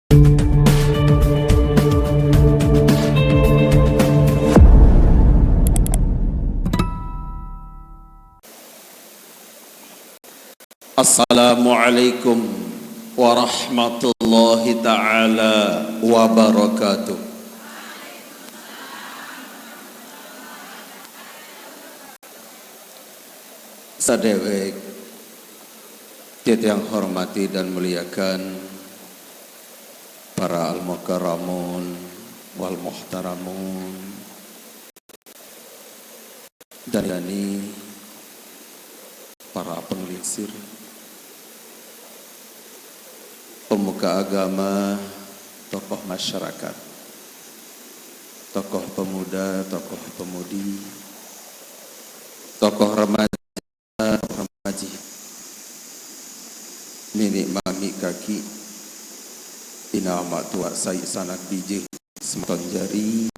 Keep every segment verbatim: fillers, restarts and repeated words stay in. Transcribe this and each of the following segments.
Assalamualaikum warahmatullahi taala wabarakatuh. Sadewek, titiang hormati dan muliakan para al-mukarramun wal muhtaramun, dan ini para penglingsir, pemuka agama, tokoh masyarakat, tokoh pemuda, tokoh pemudi, tokoh remaja, tokoh remaji, nini mami kaki, ina ama tua sai sanak biji, semeton jari,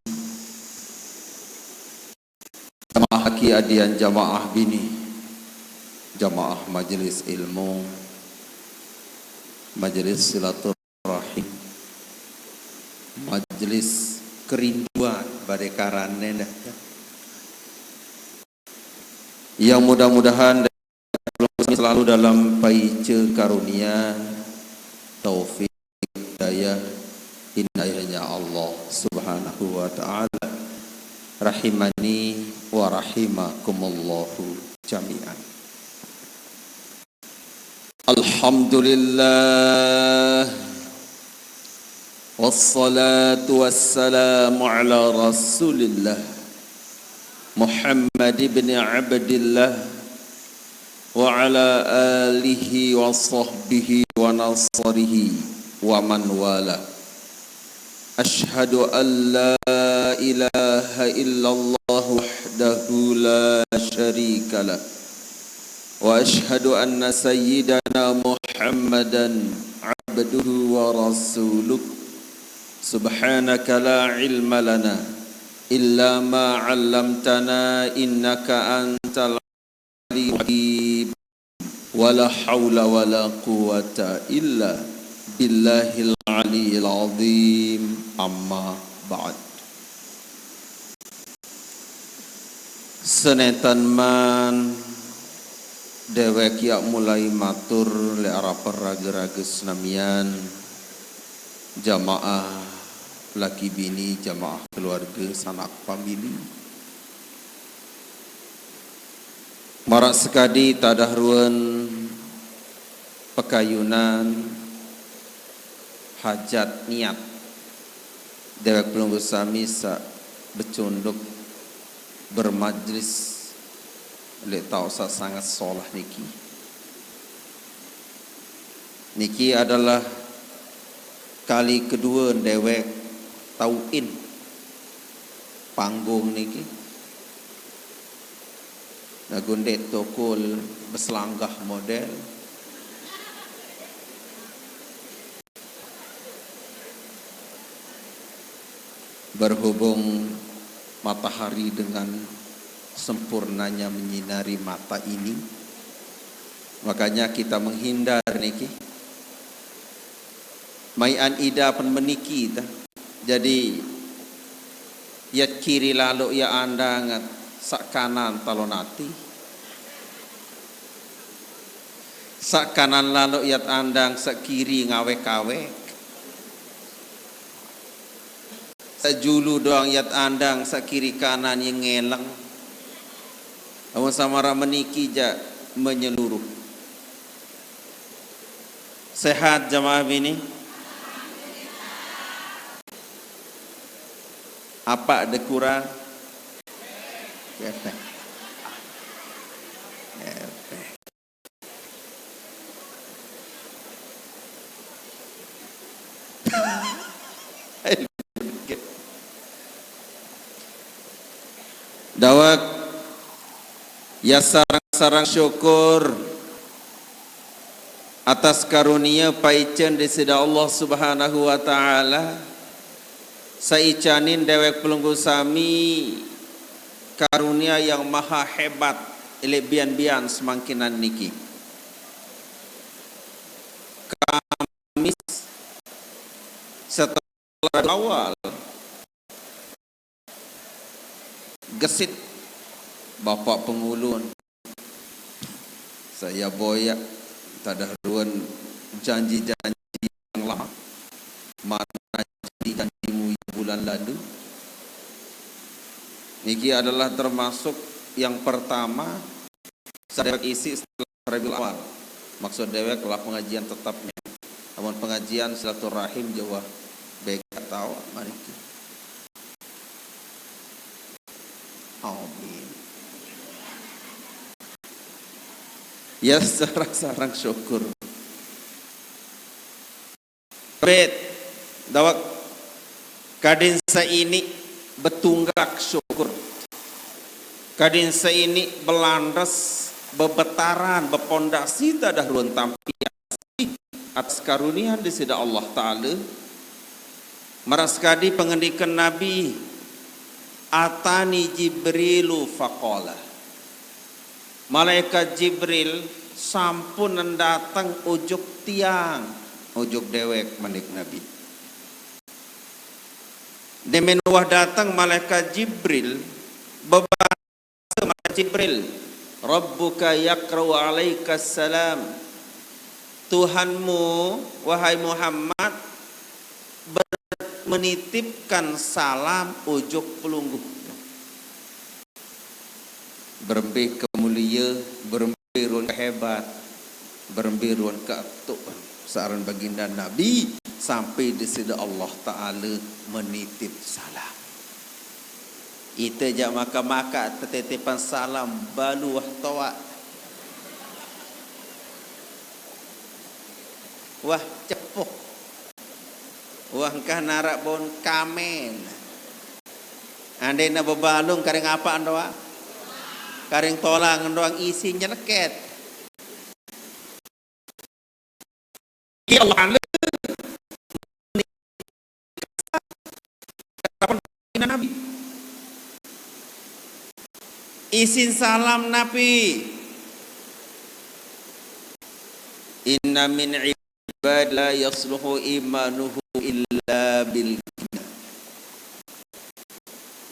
jamaah aki adian jamaah bini, jamaah majelis ilmu, majelis silaturahim, majelis kerinduan, badai karanen dah. Yang mudah-mudahan selalu dalam paica karunia, taufik, hidayah, inayahnya Allah Subhanahu wa Ta'ala. Rahimani wa rahimakumullahu jami'an. Alhamdulillah. Wassalatu wassalamu ala Rasulillah Muhammad ibn Abdillah wa ala alihi wa sahbihi wa nasarihi wa man wala. Ashhadu an la ilaha illallah wahdahu la syarika lah. Wa ashhadu anna sayyidana Muhammadan abduhu wa rasuluh. Subhanaka la ilma lana illa ma 'allamtana innaka antal alimul hakim. Wa la haula wa la quwwata illa billahil aliyil azim. Amma ba'd. Senentan man dewek ia mulai matur le arapa raga-raga senamian, jamaah laki bini, jamaah keluarga, sanak famili. Marak sekadi tadah ruen pakayunan hajat niat dewek pelungguh sami sa becunduk bermajlis le tau sa sangat solah niki. Niki adalah kali kedua dewek tauin panggung niki. Lagu ndek tokol beselanggah model. Berhubung matahari dengan sempurnanya menyinari mata ini, makanya kita menghindar niki. Maian ida pen meniki ta. Jadi, yat kiri lalu ia andang sak kanan talon ati. Sak kanan lalu yat andang sak kiri ngawek-awek. Sak julu doang yat andang, sak kiri kanan ia ngeleng. Amun samara meniki ja menyeluruh. Sehat jamaah bini? Apa de kurang? Kepek. Kepek. Dawek, ya sarang-sarang syukur atas karunia paicen di sida Allah Subhanahu wa Ta'ala, saicanin dewek pelungguh sami karunia yang maha hebat, ilik bian-bian semangkinan niki. Kamis, Setelah awal gesit Bapak Pengulun, saya boyak tadah ruan janji-janji yang lama, mana janji-janjimu yang bulan lalu. Niki adalah termasuk yang pertama sadewek isi setelah Rabiul Awal. Maksud dewek adalah pengajian tetapnya. Namun pengajian silaturahim jauh bega tahu mari. Amin. Ya, sarang-sarang syukur. Bet, dawak kadin saini betunggak syukur. Kadin saini belandes, bebetaran, bepondasi tadah ruan tampi atas karunia di sida Allah Ta'ala. Maras kadi pengendikan Nabi, "Atani Jibrilu faqala." Malaikat Jibril sampun datang ujuk tiang, ujuk dewek, manik Nabi. Demen wah datang malaikat Jibril, bebasa malaikat Jibril, "Rabbuka yaqra'u alaika salam." Tuhanmu, wahai Muhammad, ber-, menitipkan salam ujuk pelungguh. Berembe kemulia, berembe ruan kehebat, berembe ruan ketuk. Searan baginda Nabi sampai di sida Allah Ta'ala menitip salam. Ite jak maka-maka tetetipan salam balu wah toak. Wah cepuh. Wah engkah narak bon kamen. Andai na bebalung karing apa doang? Karing tolang doang isi nyeleket. Ya Allah, Nabi. Isin salam Nabi. Inna min ibad la yasluhu imanuhu illa bil ghina.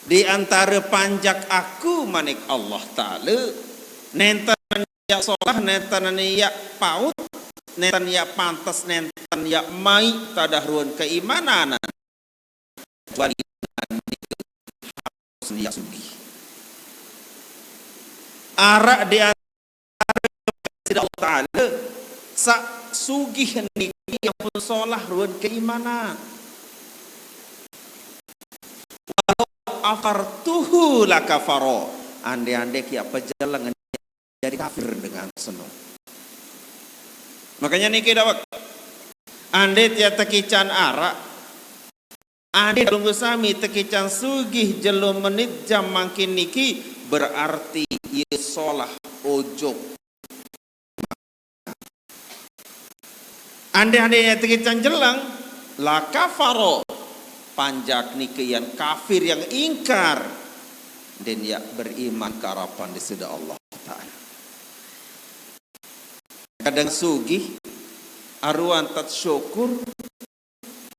Di antara panjak aku, manik Allah Ta'ala, nenten yak solah, nenten yak paut, nenten yak pantes, nenten yak mai tadah ruan keimanan. Kecuali yak sugih. Arak di antara sida Allah Ta'ala, sak sugih niki yak pun solah ruan keimanan. Walau afartuhu lakafaro. Andai-andai yak pejelengan jadi kafir dengan seno. Makanya niki dawek, andai tiang tekican arak, andai pelungguh sami tekican sugih jelo menit jam mangkin niki, berarti yak solah ujuk. Andai-andai yak tekican jeleng, lakafaro, panjak niki yak kafir, yak ingkar, den yak beriman karapan di sida Allah Ta'ala. Kadang sugih, aruan tat syukur,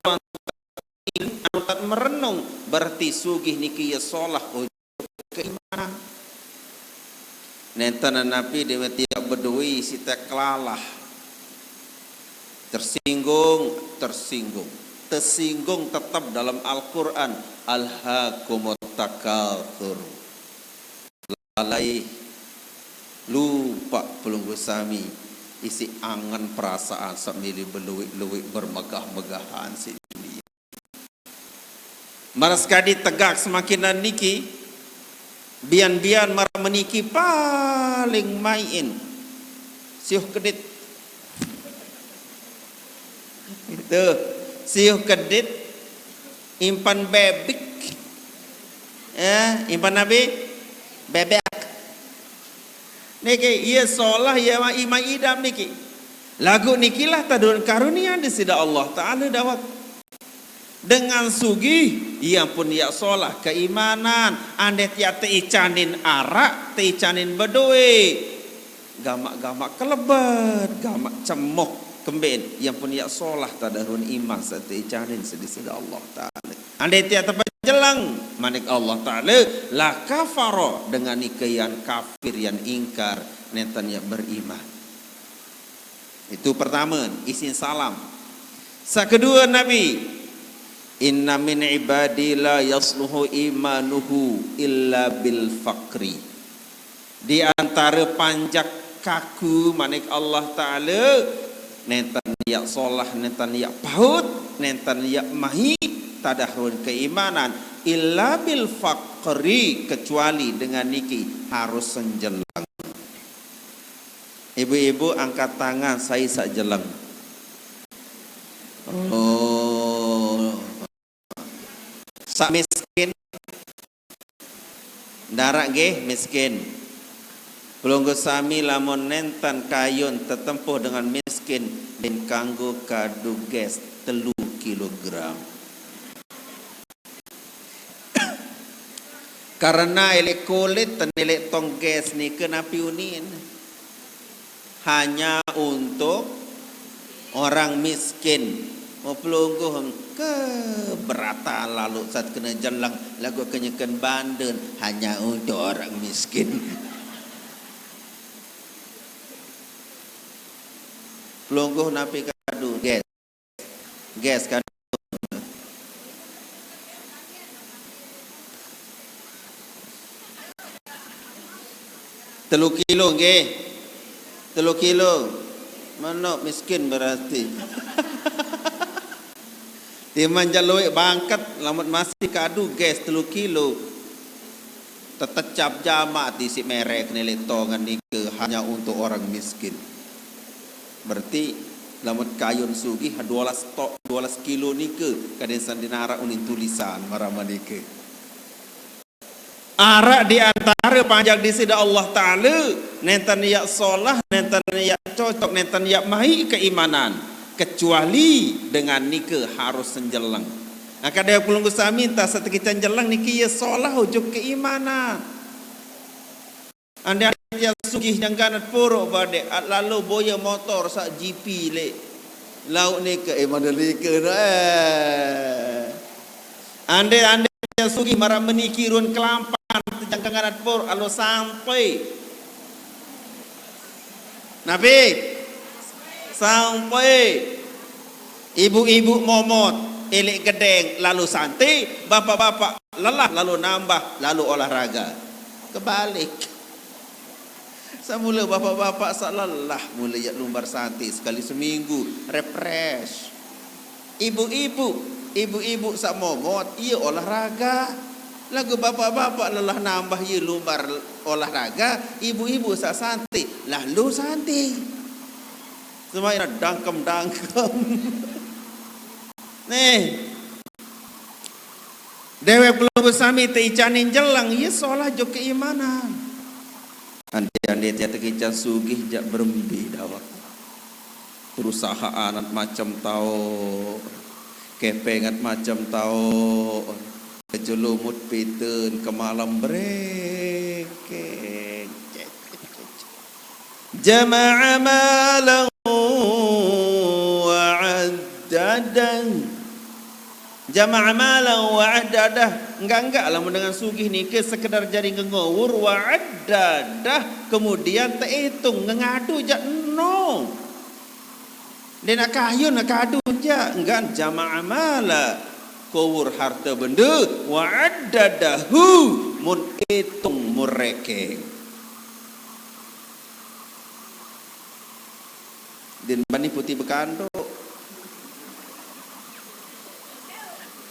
aruan tat merenung, berarti sugih niki yak solah ujuk keimanan. Nenten napi demen yak bedui sitek kelalah. Tersinggung, tersinggung. Tersinggung tetap dalam Al-Quran. Alhaakumut takatsur. Lalai lupa pelungguh sami isi angen perasaan semili beluik-luik bermegah-megahan si dunia. Maras kadi tegak semakinan niki, bian-bian mara meniki paling main. Siuh kedit. Itu, siuh kedit, impan bebik. Ya, impan napi? Bebek. Niki, yak solah yak imai idam niki. Lagu nikilah tadah ruan karunia di sida Allah Ta'ala dawek. Dengan sugih, yak pun yak solah keimanan. Andai tiang teicanin arak, teicanin bedui, gamak-gamak kelebet, gamak cemoh Kemben, yang pun yak solah tadahun iman sate icanin sedih sida Allah Ta'ala. Andai tiada tepajelang, manik Allah Ta'ala, la kafaro dengan ikian kafir yang ingkar, nenten yak beriman. Itu pertama, isin salam. Sa kedua Nabi, inna min ibadi la yasluhu imanuhu illa bil fakri. Di antara panjak kaku manik Allah Ta'ala, nenten yak solah, nenten yak paut, nenten yak mahi tadahun keimanan, illa bil fakri, kecuali dengan niki harus senjelang. Ibu-ibu angkat tangan, saya sak jeleng. Oh. Sak miskin. Darak nggih miskin. Pelungguh sami lamun nenten kayun tetempuh dengan miskin, din kanggo kadu gas telu kilogram. Karena elek kulit tenilik tong gas nike napi unin. Hanya untuk orang miskin. Mau pelungguh ke berata lalu saat kena jeleng lagu kenyeken banden hanya untuk orang miskin. Pelungguh napi kadu gas. Gas kan. Telu kilo nggih. Telu kilo. Manuk miskin berarti. Timan jalui bangket lamun masih kadu gas telu kilo. Tetecap jamak tisi merek nilai tongan nike hanya untuk orang miskin. Berarti lamun kayun sugih dua belas tok, dua belas kilo nike kadin sandinara unin tulisan marama nike. Arak di antara panjak di sida Allah Ta'ala, nenten yak solah, nenten yak cocok, nenten yak mai keimanan, kecuali dengan nike harus senjeleng. Nah, kada pelungguh sami ta satekican jeleng niki ya solah ujuk keimanan. Ande ande ya sugih jangkanat puruk badek, lalu boya motor sak G P le. Lauk nike eh mandalika eh. Ande ande ya sugih marah meniki run kelampan tejangkanat puruk alo sampai. Nabi sampai. Ibu-ibu momot, elek gedeng, lalu santai, bapak-bapak lelah, lalu nambah, lalu olahraga. Kebalik. Semula bapak-bapak sak lelah, mula yak lumbar santai sekali seminggu, refresh. Ibu-ibu, ibu-ibu sak momot, iya olahraga. Lagu bapak-bapak lelah nambah iya lumbar olahraga, ibu-ibu sak santai, lalu santai. Semua ina dangkem-dangkem. Nih. Dewek belum sami teicanin jelang, ya solah jo keimanan. Ande-ande tiada kican sugih jak berembi dawak. Perusahaan at macam tau, kepengat macam tau, kejelumut piten, kemalam brekeng. Jama'a malahu wa addadah. Jama'a malahu wa addadah. Enggak-enggak lamun dengan sugih nike sekedar jari ngengowur wa addadah. Kemudian teitung ngengadu jak no. Dia nak kayun nak kadu jak. Enggak jama'a mala. Kowur harta benda wa addadahu mun itung mureke. Din bani putih bekanduk.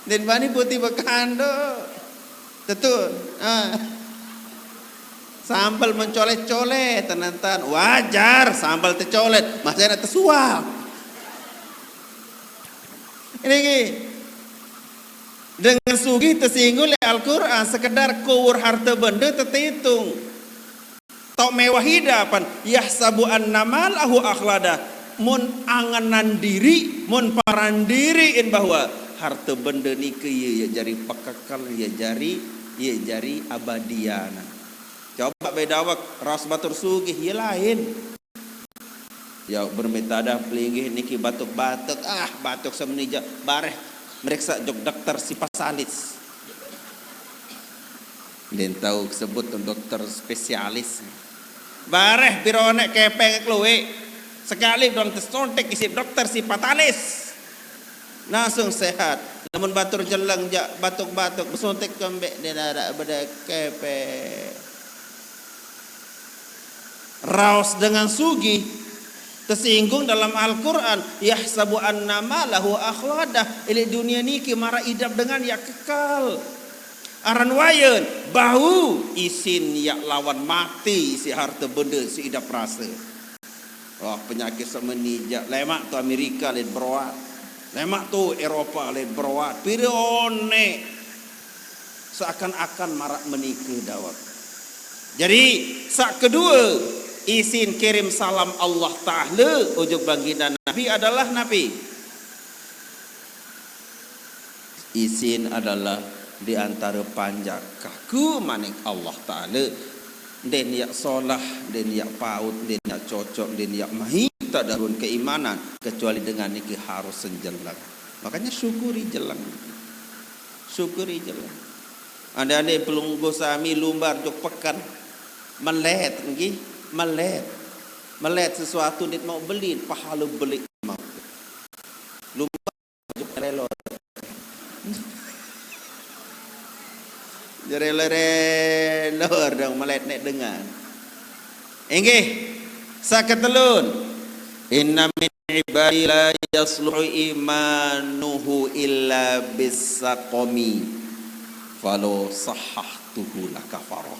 Din bani putih bekanduk. Tetu. Ah. Sambal mencolet-colet tenantan wajar sambal tercolet masih ada tersuap. Ini ki. Dengan sugih tersinggung oleh Al-Quran sekedar kowur harta benda tertitung. Tok mewah ida pan yahsabu anna malahu akhlada. Mun anganan diri, mun paran diri in bahwa harta benda ni ke ya jari pekekal, ya jari, ya jari abadiana. Coba beda awak ras batur sugih ya lain. Ya bermitadah pelinggih niki batuk-batuk, ah, batuk semeni jaq, bareh meriksa jok dokter spesialis. Ndeqn tau sebut dokter spesialis. Bareh pire oneq kepeng kelueq, sekali doang tesuntik isiq dokter spesialis. Langsung sehat. Lamun batur jeleng jaq batuk-batuk, besuntik kembeq ndeqn araq bedeq kepeng. Raos dengan sugih, tesinggung dalam Al-Qur'an, "Yahsabu anna malahu akhladah." Leq dunie niki maraq idap dengan yaq kekal. Aran wayen, bau, isin yaq lawan mate isiq harte bende, siq idap rase. Wah, penyakit semeni jaq, lemaq to Amerika leq beroat. Lemaq to Eropa leq beroat. Pire oneq seakan-akan maraq menike dawek. Jadi, saq kedue, isin kirim salam Allah Taala ojok baginda Nabi adalah napi? Isin adalah di antare panjak kaku manik Allah Taala. Ndeqn yaq solah, ndeqn yaq paut, ndeqn yaq cocok, ndeqn yaq maiq tadahun keimanan, kecuali dengan niki harus senjeleng. Makanya syukuri jeleng. Syukuri jeleng. Ande-ande pelungguh sami lumbar jok peken. Melet, nggih, melet. Melet sesuatu ndeq mauq beli, pahale beli mauq. Lumbar jok relo. Jerelo-relo dong melet neq dengan. Inggih, saq ketelun. "Inna min ibadi la yasluhu imanuhu illa bisaqami, falau sahhahtuhu lakafara."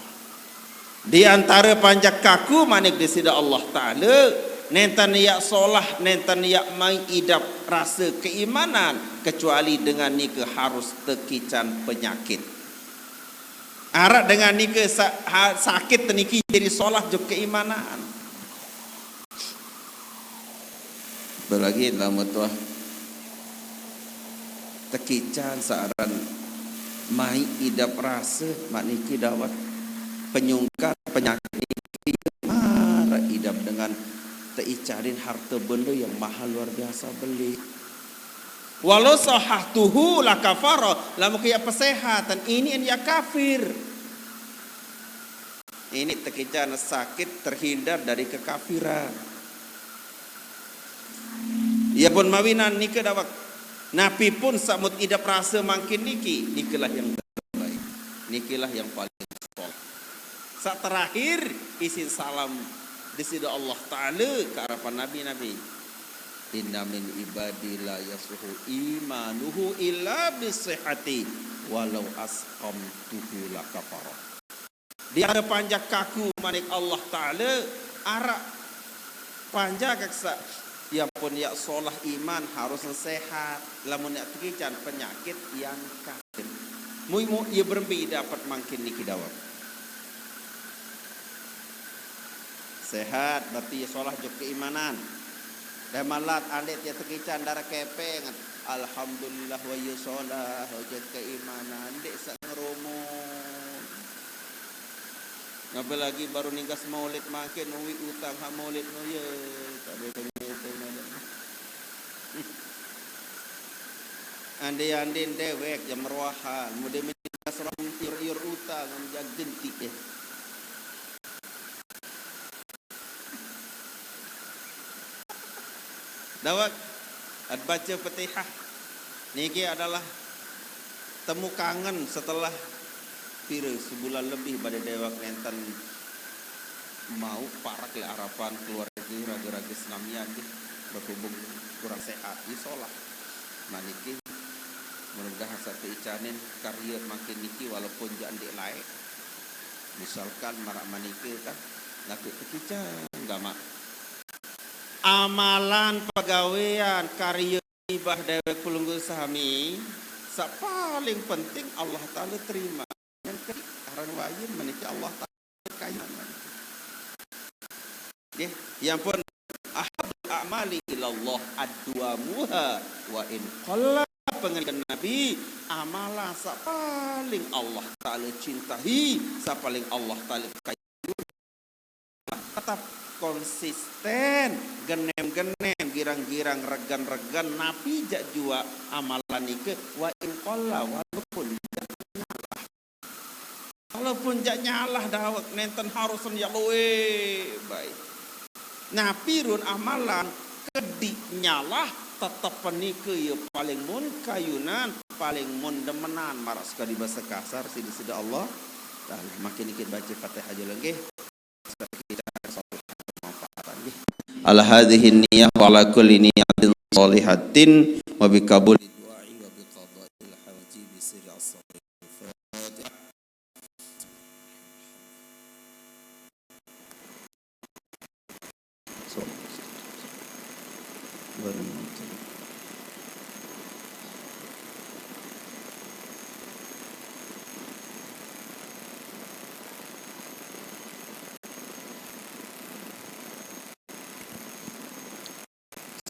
Di antare panjak kaku manik Deside Allah Taala, nenten yaq solah, nenten yaq maiq idap rase keimanan, kecuali dengan nike harus tekican penyakit. Araq dengan nike sa-, ha-, sakit niki jari solah jok keimanan. Apalagi lamun tuah tekican saq aran maiq idap rase, maq niki dawek penyungkan penyakit niki maraq idap dengan teicanin harte bende yang mahal luar biasa beli. Walau sahhahtuhu lakafara, lamun ke yaq pesehatan, ini en yaq kafir. Ini tekican sakit terhindar dari kekafiran. Ie pun mawinan nike dawek. Napi pun saq mut idap rase mangkin niki, nikelah yang terbaik. Nikelah yang paling soleh. Saq terakhir, isin salam Deside Allah Taala ke arepan nabi-nabi. "Inna min ibadi la yasluhu imanuhu illa bisihhati, walau asqamtuhu lakafara." Di antare panjak kaku manik Allah Taala, araq panjak saq, ie pun yaq solah iman harus sehat, lamun yaq tekican penyakit yang kafir. Muiq-muiq ie berembe dapet mangkin niki dawek. Sehat, berarti ie solah jok keimanan. Dait malat andeq tie tekican daraq kepeng, alhamdulillah, wah, ie solah jok keimanan, ndeq saq ngerumun. Apalagi baru ninggas maulid mangkin, uiq utang hak maulid no, ye, tak boleh tanya itu, maulid. Ande-ande dewek jaq meroahan, mode menikas roh iur-iur utang, jaq genti, eh. Dawek, ad bace Fatihah. Niki adalah temu kangen setelah pire, sebulan lebih bade dewek nenten mauq parek leq arepan keluarge, rage-rage senamian nggih, berhubung kurang sehat, ie solah. Nah, niki mudah-mudahan saq teicanin karye mangkin niki walaupun jaq ndeq laeq. Misalkan maraq manike kan, laguq tekican gamaq. Amalan, pegawean, karye, ibadah dewek pelungguh sami, saq paling penting Allah Taala terima. Yang ketiq, aran wayen meniki Allah Taala kayang. Nggih, yang pun ahabbul a'mali ilallah adwamuha wa in qalla, pengendikan Nabi, amalan saq paling Allah Taala cintai, saq paling Allah Taala kayang, tetep konsisten, genem-genem, girang-girang, regen-regen, napi jak jua amalan nike, wa in qalla, walaupun jak nyalah. Walaupun jak nyalah dawek, nenten harusen jak luwih baik. Napi run amalan kedi nyalah, tetep nike ye paling mun kayunan, paling mun demenan, marak sekadi basa kasar sidi sida Allah Taala. Makin dikit baca Fatihah jelo nggih. Ala hadhihi niyah wa ala kulli niyatin shalihatin wa bi qabuli du'ai wa bi qadail haji bi sirri as-salih.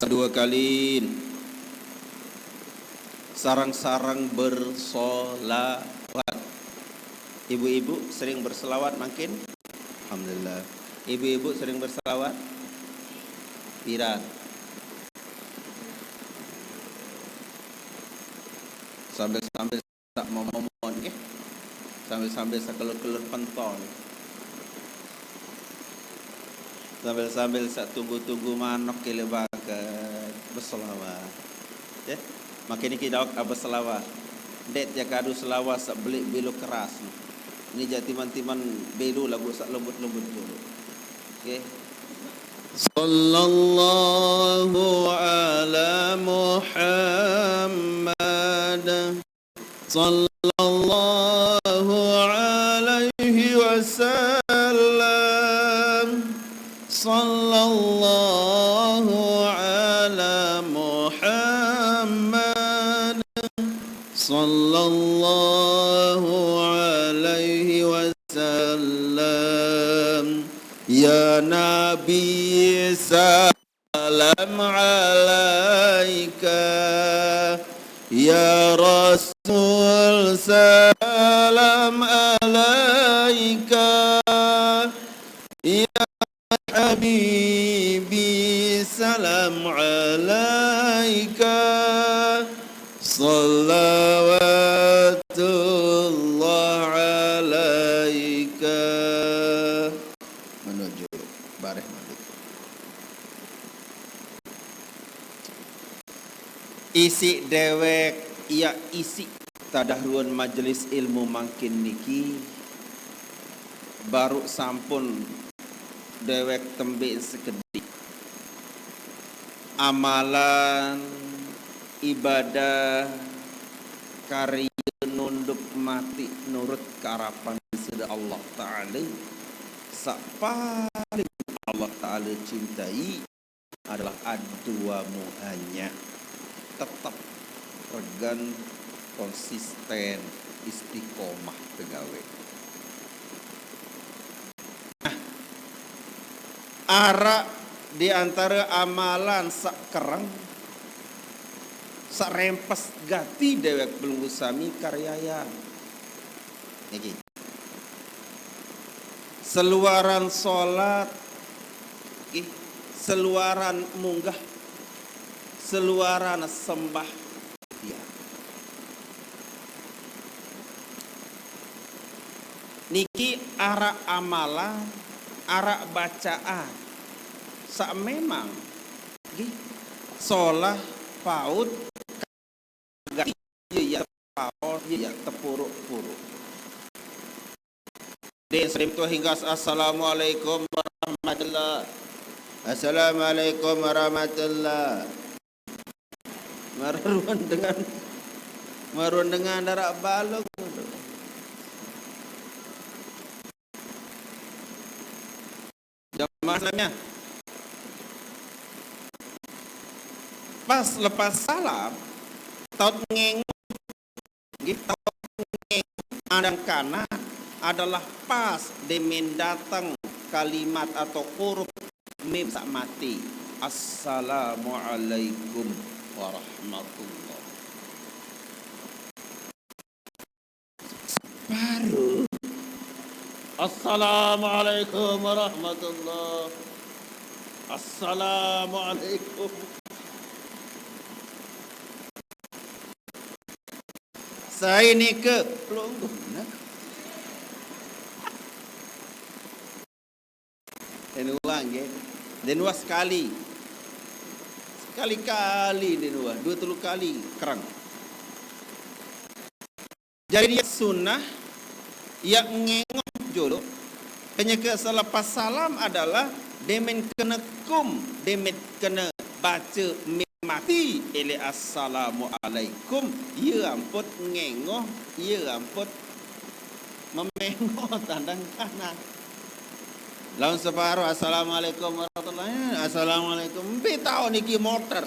Dua kali. Sareng-sareng bersolawat. Ibu-ibu sering berselawat makin? Alhamdulillah. Ibu-ibu sering berselawat? Piran? Sambil-sambil sak momon nggih. Sambil-sambil sakelur-kelur pentol. Sambil-sambil sak tunggu-tunggu manok kile banget. Beselawat. Ya. Makin niki dawek abe selawat. Dek tiak kadu selawat sak belik bilo keras. Ini jak timan-timan bilo lagu sak lembut-lembut dulu. Oke. Sallallahu ala Muhammad. Sallallahu alaihi wasallam. Sallallahu ala Muhammad. Sallallahu alaihi wasallam. Ya Nabi, salam alaika. Ya Rasul, salam alaika. Ya Habibi, salam alaika. Salawatullah alaika. Menuju bareh mandi. Isi dewek, ya, isi tadah ruan majelis ilmu mangkin niki baru sampun dewek tembe sekedi. Amalan, ibadah, karya nunduk mati nurut karapan sida Allah Ta'ala. Sak paling Allah Ta'ala cintai adalah adduamu hanya tetap regan konsisten istiqomah tegawe. Nah, arak di antara amalan sak kereng, sak rempes gati dewek belenggu sami karyayan. Niki. Seluaran salat, nggih, seluaran munggah, seluaran sembah. Ya. Niki arak amalan, arak bacaan. Sak memang, nggih, solah paut, ya, ya, paut, ya, tepuruk-puruk. Den sering tuh hinggas, "Assalamualaikum warahmatullah. Assalamualaikum warahmatullah." Maruan dengan, maruan dengan darak balung. Jamaah salamnya. Pas lepas salam, taut ngeng, nggih, taut ngeng, andang kana adalah pas demen datang kalimat atau huruf mim sak mati. Assalamualaikum warahmatullah. Baru. Assalamualaikum warahmatullah. Assalamualaikum. Sai nike pelungguh. Nah. Ini ulang, nggih. Den uah sekali. Sekali-kali den uah, dua telu kali, kereng. Jadi, ya sunah, ya ngengoh jolo. Kenyeke selepas salam adalah demen kene kum, demen kene bace meh mati ele assalamualaikum, ye amput ngengoh, ye amput memengoh tandang kanan. Laun separo, "Assalamualaikum warahmatullahi." "Assalamualaikum." Mbe tao niki motor.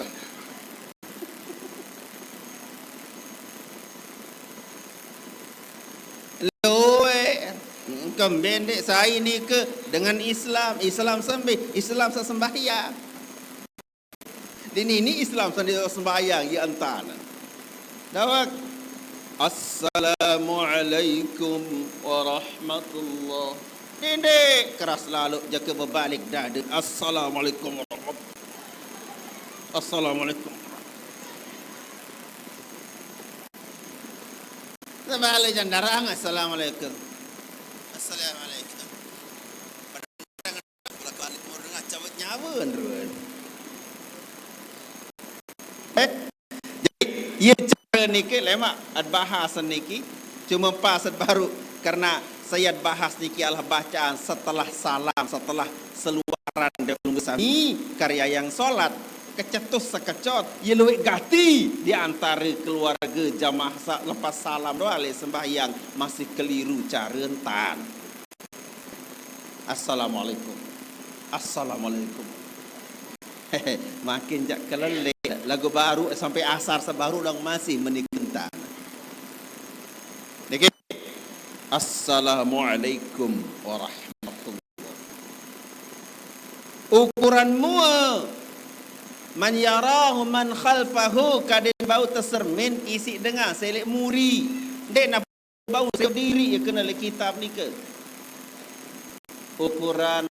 Loe, kembe ndeq sai nike dengan Islam, Islam sembe, Islam sesembahyang. Di nini Islam sendiri sembahyang, ye entane. Dawek, "Assalamualaikum warahmatullah." Ndeq, keras lalo jake bebalik dade. "Assalamualaikum warahmatullah." Assalamualaikum. Sebalik jandarang, "Assalamualaikum." Assalamualaikum. Balik mau dengar cabut nyawa, terus. Eh, jadi, ye care niki lemaq ad bahas niki, cuma pas ad baruq, karena sai ad bahas niki adalah bacaan setelah salam, setelah seluaran daripada sami, karya yang solat, kecetus sekecot, ye lueq gati di antare keluarge jamaah sa-, lepas salam doang leq sembahyang masih keliru care entan. Assalamualaikum. Assalamualaikum. Makin jaq kelelek, laguq baruq sampai asar sebaruq dang masih meni kentan. Niki. Assalamualaikum warahmatullah. Ukuran mua. Man yarahu man khalfahu, kaden bau tesermin isiq dengan seleq muri. Ndeq bau saq diriq ye kene leq kitab nike. Ukuran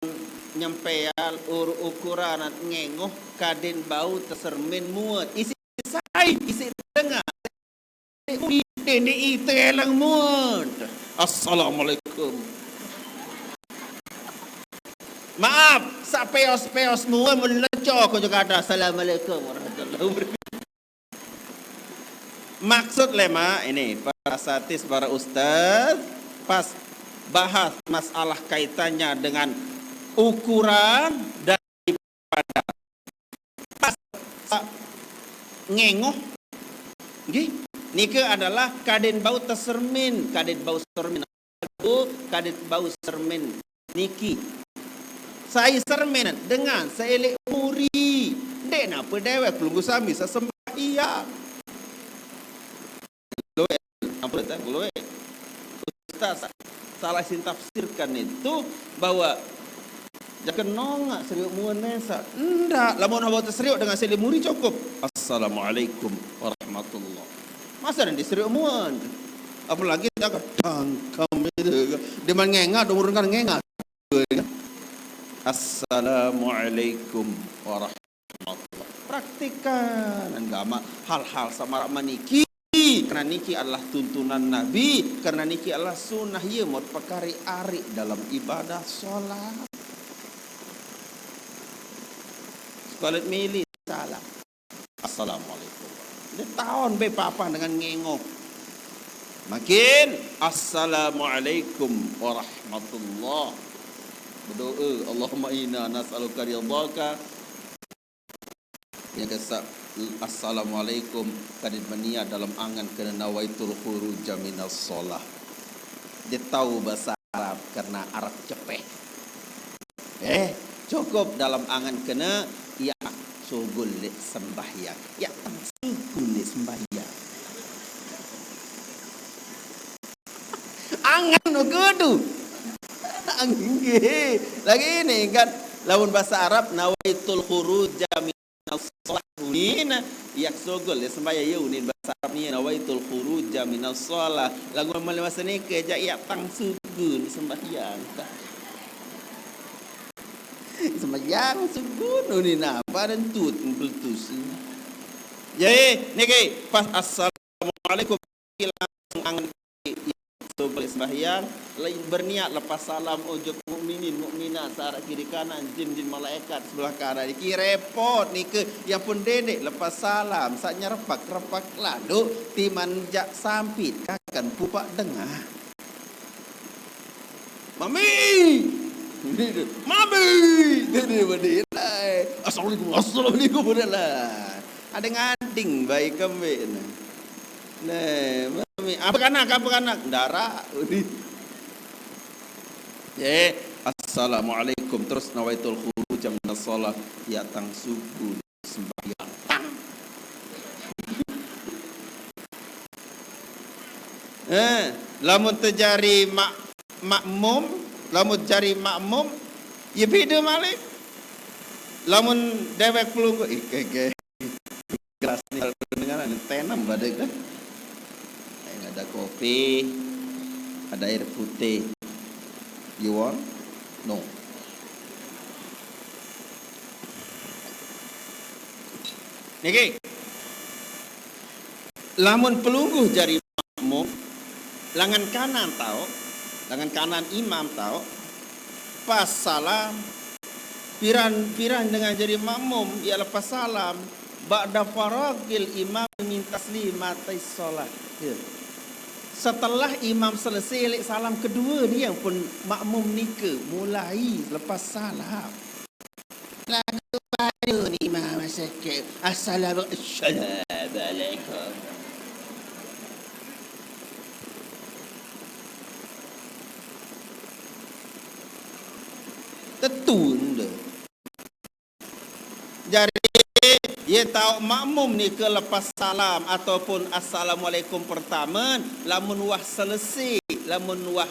nyempeal, ur-, ukuran ngengoh kaden bau tesermin muet. Isiq sai, isiq dengan. Ndeq ite eleng muet. Assalamualaikum. Maaf, saq peos-peos muet meleco ko jekada. Assalamualaikum warahmatullahi wabarakatuh. Maksud lemaq ini, para asatiz, para ustaz, pas bahas masalah kaitannya dengan ukuran daripada pas ngengoh, nggih, nike adalah kaden bau tesermin, kaden bau sermin, kaden bau sermin. Niki. Sai sermin dengan seleq muri. Ndeq nape dewek pelungguh sami sesembahyang. Loe, ampun, teh, loe. Ustaz salah sin tafsirkan itu bahwa jaq kenong serioq muen mesaq. Ndak, lamun wah teseriuq dengan seleq muri cukup. Assalamualaikum warahmatullah. Masa nanti serioq muen? Apalagi tak tangkam itu. Dia main ngengat, umur kan ngengat. Assalamualaikum warahmatullahi wabarakatuh. Praktikan agama hal-hal saq maraq meniki, karena niki adalah tuntunan Nabi, karena niki adalah sunnah, ye mot pekare ariq dalam ibadah sholat. Sekolah mili salam. Assalamualaikum. Dia tahun be papan dengan ngengoh. Makin, "Assalamualaikum warahmatullah." Berdoa, "Allahumma inna nas'aluka ridhaka." Yang kesaq, "Assalamualaikum." Kadin meniat dalam angen kene nawaitul khuruja minas shalah. Dia tahu bahasa Arab karena Arab cepeh. Eh, cukup dalam angen kene, ya sugul leq sembahyang. Ya tang sugul leq sembahyang. Angen kudu. Nggih. Lagi ini kan, lamun bahasa Arab, nawaitul khuruja minas shalah unin, ya sugul leq sembahyang, ya unin bahasa Arab ni, nawaitul khuruja minas shalah. Lamun mele bahasa nike, jaq ya tang sugul sembahyang. sembahyang, sujud, ni napa dan tut, meletus. Jadi, niki, pas assalamualaikum, langsung angen sembahyang, lain berniat lepas salam ojok mukminin, mukminat, searah kiri kanan, jin, jin malaikat sebelah kanan. Niki repot niki, ya pun dendek lepas salam, sak nyerpak-repak lalu, timan jak sampit, kakan pupak dengah. Mami! Mami! Jadi, berdiri lah. Assalamualaikum, assalamualaikum, berdiri lah. Ada ngading baik kembali. Nah, mami, apa kanak, apa kanak? Darah. Udi. Eh, assalamualaikum. Terus nawaitul khuruj minas shalah. Ya tang suku sembahyang. Tang. Eh, lamun terjadi mak, makmum, lamun jadi makmum, ya beda malik. Lamun dewek pelungguh, ih, kege. Gelas ni kalau dengan ada tenem badai kan. Ada kopi, ada air putih. You want? No. Niki. Lamun pelungguh jadi makmum, lengan kanan tau, lengan kanan imam tau, pas salam, piran-piran dengan jadi makmum, ya lepas salam, ba'da faragil imam min taslimatis shalah. Ya. Setelah imam selesai, lek salam kedua, dia pun makmum nike mulai lepas salam. Lagu baru ni, Imam Masakit. Assalamu-, assalamualaikum. Tetun tu. Jadi, ye tau makmum ni ke lepas salam ataupun assalamualaikum pertama, lamun wah selesai, lamun wah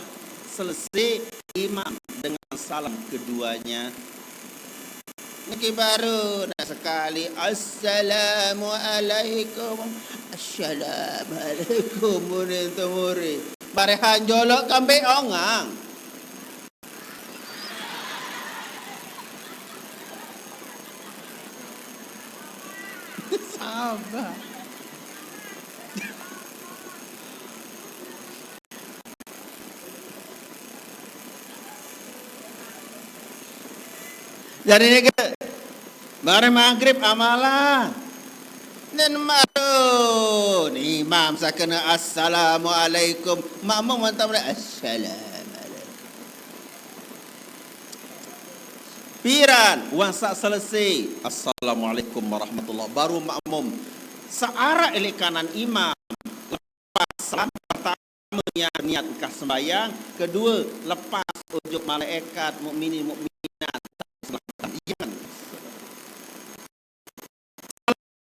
selesai, imam dengan salam keduanya. Niki baru nak sekali, "Assalamualaikum." "Assalamualaikum," muni temuri. Barehan jolok kambek ongang. Sabar. Jadi ni ke, mari maghrib amalah. Dan maru, ni imam sakena assalamualaikum. Makmum mantap dah, assalamualaikum. Piran, wasa selesai. Assalamualaikum warahmatullahi. Baru makmum. Searah elek kanan imam. Lepas salam pertama niat, niat engkah sembahyang. Kedua, lepas ojok malaikat, mukminin, mukminat. Yang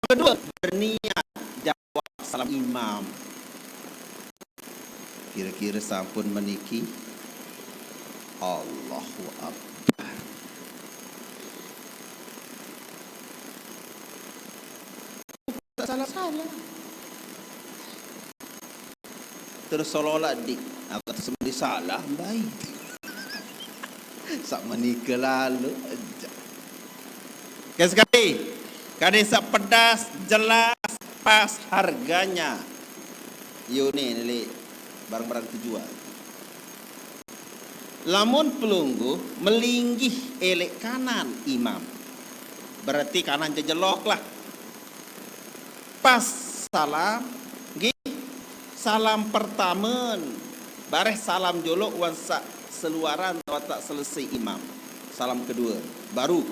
kedua, berniat jawab salam imam. Kira-kira sampun meniki. Allahu Akbar. Tak salah-salah. Terus seolah-olah dik, aku tak semedi salah, baik. Sak menika lalu aja. Okey, sekali. Kade sak pedas, jelas, pas harganya. Yo ni, ni barang-barang terjual. Lamun pelungguh melinggih elek kanan imam. Berarti kanan jejelok lah. Pas salam, nggih, salam pertamen, bareh salam jolok wan sak seluaran watak selesai imam. Salam kedua, baru,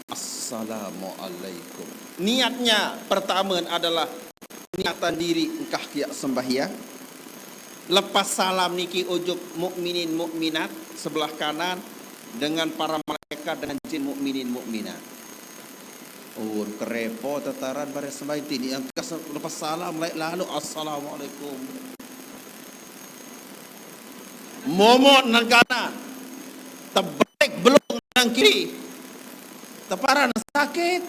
"Assalamualaikum." Niatnya pertamen adalah niatan diri engkah kiak sembahyang. Lepas salam niki ojok mukminin mukminat sebelah kanan dengan para malaikat dengan jin mukminin mukminat. Oh, kerepo tetaran baris sembahyang tini yang tegas lepas salam, laik lalu, "Assalamualaikum." Momot nang kanan, tebalik belung nang kiri, teparan sakit.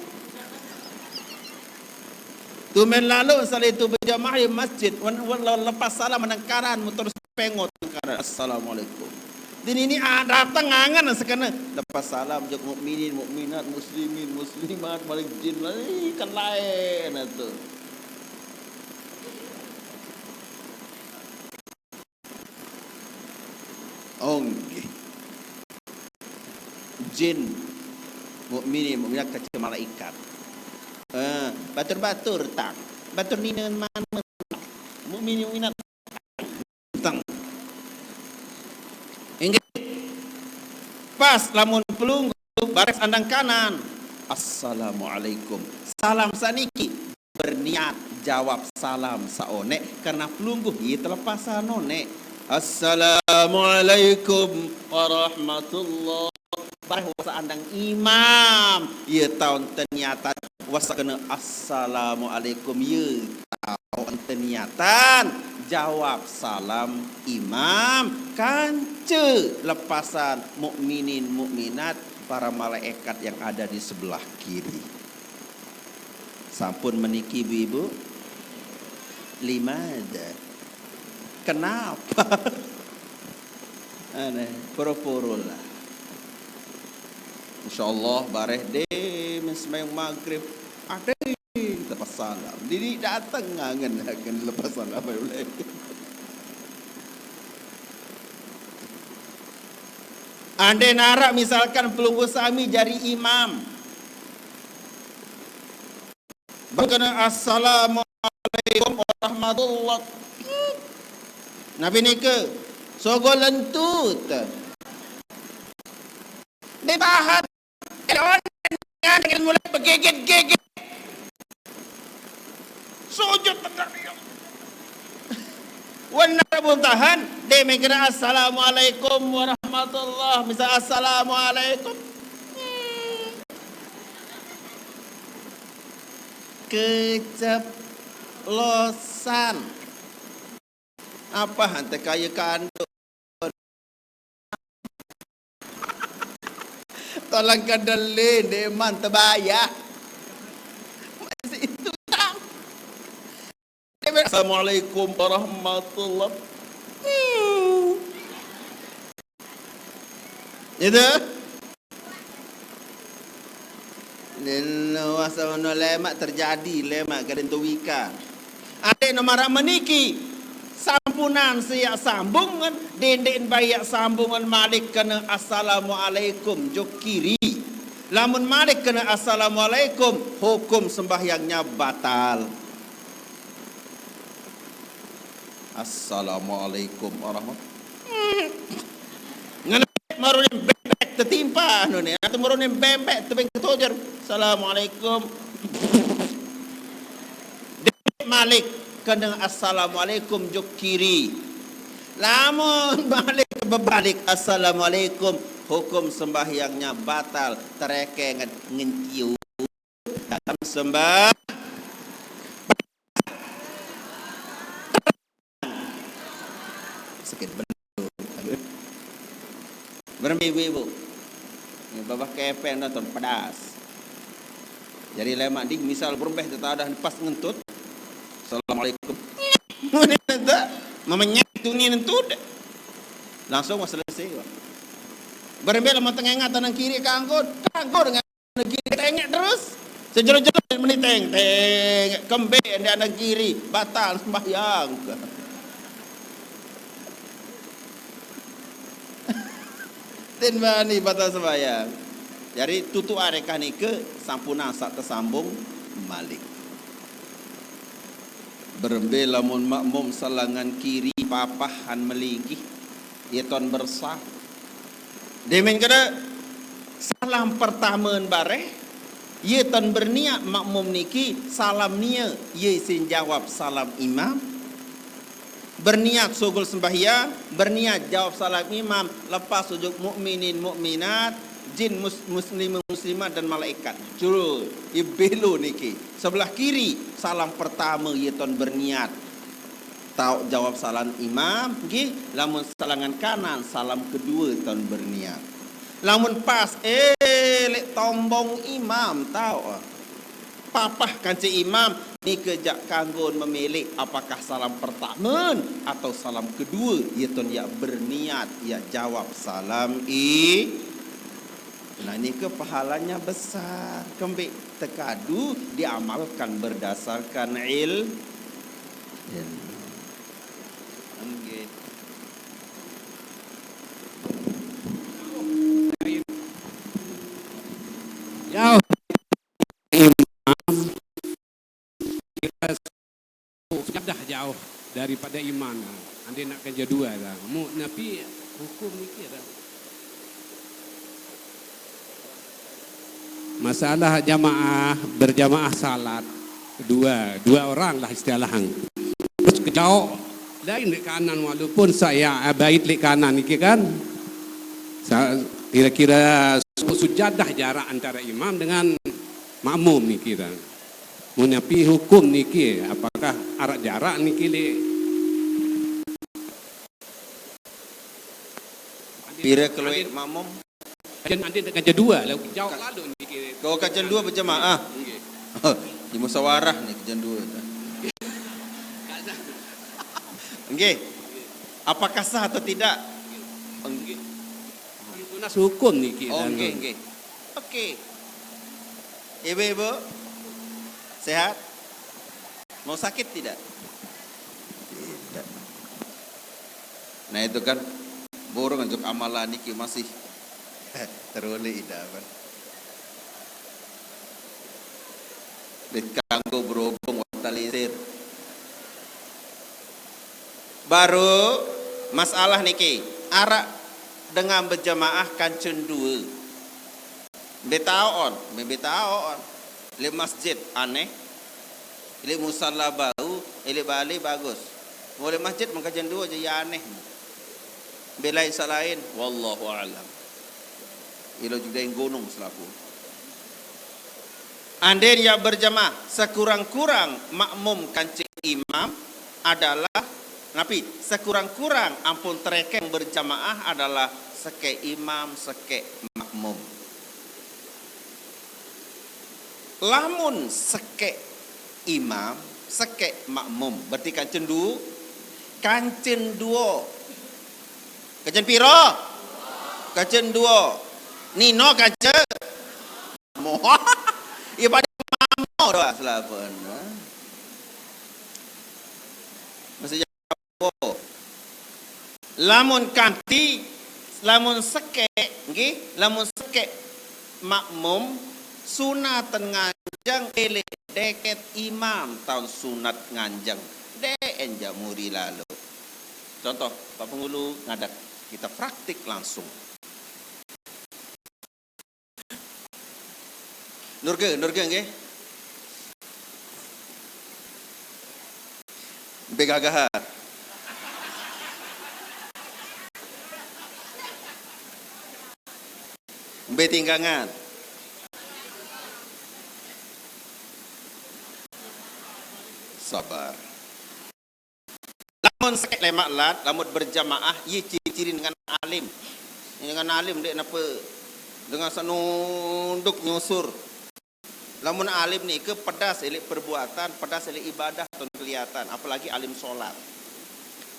Tumen lalu salitu berjamaah di masjid, wan, wan, lepas salam nang kanan, muter pengot nang kanan. Assalamualaikum. Dini ni, ah, dateng angen sekene. Lepas salam jok mukminin, mukminat, muslimin, muslimat, malik jin, ih, kan laen atuh. Oh, nggih. Jin, mukminin, mukminat, kece malaikat. Eh, batur-batur tang. Batur ninen manun. Mukminin, mukminat tang. Inggih. Pas lamun pelungguh baris andang kanan. Assalamualaikum. Salam saniki berniat jawab salam saonek karena pelungguh ieu telepasan onek. Assalamualaikum warahmatullah. Bareh wasa andang imam, ieu taon teu niatan wasa kena assalamualaikum, ieu taon teu niatan jawab salam imam, kance lepasan mukminin mukminat, para malaikat yang ada di sebelah kiri. Sampun meniki, ibu-ibu? Limada? Kenapa? Aneh, poro-poro lah. Insyaallah bareh deh, men sembahyang maghrib. Adeh, lepas salam. Dini dateng ngangen, ngangen lepas salam. Andai narak misalkan pelungguh sami jari imam. Bakana assalamualaikum warahmatullah. Napi nika? Sogo lentut. Ditahan. Dengan mulai begigit-gigit. Sujud tegak dia. Wan nara buntahan, demi kena assalamualaikum warahmatullah. Misal assalamualaikum. Hmm. Keceplosan. Apa hante kaya kandung? Tolong kedelin, deman tebaya. Masih itu tang. Assalamualaikum warahmatullah. Hmm. Itu. Nen wasa ono lemak terjadi, lemak kalian tewika. Ade nomor meniki sampunan siak sambungan, denden bayak sambungan malik kena assalamualaikum jok kiri. Lamun malik kena assalamualaikum, hukum sembahyangnya batal. Assalamualaikum warahmatullahi. Ngene marunin bebek tetimpa anu nih, atau marunin bebek tebing ketojor. Assalamualaikum. Malik kena assalamualaikum jok kiri. Lamun malik bebalik assalamualaikum, hukum sembahyangnya batal, tereke nge-, ngenciu dalam sembah. Sakit bener. Berembe ibu-ibu. Ini babah kepeng nonton pedas. Jadi lemak di misal berembeh tetadah pas ngentut. Assalamualaikum. Mamenyek tungi ngentut. Langsung wah selesai, wah. Berembe lamun tengah tangan kiri kanggo, kanggo dengan kiri tengek terus. Sejelo-jelo meni teng, teng, kembe di anak kiri, batal sembahyang. Tin bani batal sembahyang. Jadi tutu arekah nike sampunan sak tesambung malik. Berembe lamun makmum salangan kiri papahan melinggih. Ieu ton bersah. Demen kada salam pertama bareh, ieu ton berniat makmum niki salam nia, ieu isin jawab salam imam. Berniat sugul sembahyang, berniat jawab salam imam, lepas ujuk mukminin mukminat, jin mus-, muslimin muslimat dan malaikat. Juru, ieu belo niki. Sebelah kiri, salam pertama ieu ton berniat. Tau jawab salam imam, nggih. Lamun salangan kanan, salam kedua ton berniat. Lamun pas, eh, lek tombong imam, tau. Papah kance imam, Nike jak kanggo memilih apakah salam pertama atau salam kedua, ye tun yak berniat, yak jawab salam i. Nah, nike pahalanya besar. Kembe tekadu diamalkan berdasarkan il. Nggih. Jauh imam kita sujadah jauh daripada imam. Ande nak kerja dua dah. Mu napi hukum niki dah. Masalah jamaah, berjamaah salat dua, dua orang lah istilah hang. Terus kejauh lain di kanan walaupun saya eh, bait di kanan niki kan. Sa- Kira-kira sujadah jarak antara imam dengan makmum niki dah. Mun napi hukum niki, apakah arak jarak niki le? Pira keluar makmum? Kajen ande kajen dua lah jauh lalu niki. Kau kajen dua berjamaah. Nggih. Di musyawarah ni kajen dua tu. Nggih. Apakah sah atau tidak? Nggih. Tunas hukum niki. Oh, nggih, nggih. Okey. Ibu-ibu, sehat? Mau sakit tidak? Tidak. Nah, itu kan burung untuk amalan niki masih teruli ida kan. Dikanggo berhubung watalisir. Baru masalah niki, arak dengan berjamaah kancen dua. Betaon, betaon. Le masjid aneh. Le musala baru, le bali bagus. Mule masjid mengkajen dua je ya aneh. Belai salain, wallahu alam. Ilo juga yang gunung selaku. Ande dia berjamaah, sekurang-kurang makmum kancing imam adalah napi? Sekurang-kurang ampun terekeng berjamaah adalah seke imam, seke makmum. Lamun seke imam, seke makmum, berarti kancen du, kancen duo. Kancen piro? Kancen duo. Nino kancen mo. Iya pada mamo doa selapen. Masih Lamun kanti, lamun seke, nggih, lamun seke makmum, sunat nganjeng elek deket imam taun sunat nganjeng. Deen jamuri lalu. Contoh, Pak Pengulu ngadat, kita praktik langsung. Nurge, nurge nggih. Mbe gagahan. Mbe tinggangan. Sabar. Lamun seke lemak lat, lamun berjamaah, ye ciri-ciri dengan alim. Dengan alim dek napa? Dengan senunduk nyusur. Lamun alim ni ke pedas elik perbuatan, pedas elik ibadah tun kelihatan, apalagi alim solat.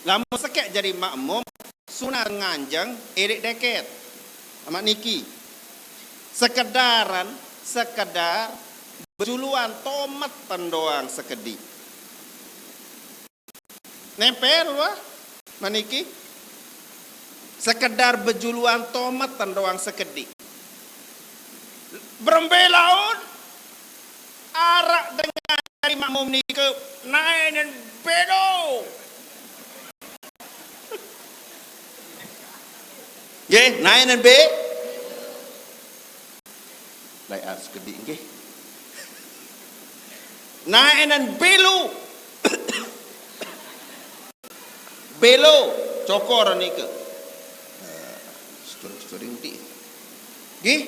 Lamun seke jadi makmum, sunat nganjeng elik deket. Amat niki. Sekedaran, sekedar bejuluan tomet tendoang sekedi. Nempel wah maniki. Sekedar bejuluan tometen doang sekedi. Berembe laun arak dengan dari makmum nike naenen bedo. Nggih, naenen be. Lai sekedi nggih. Naenen belu. Belo, cokor nike. Story-story uti. Nggih.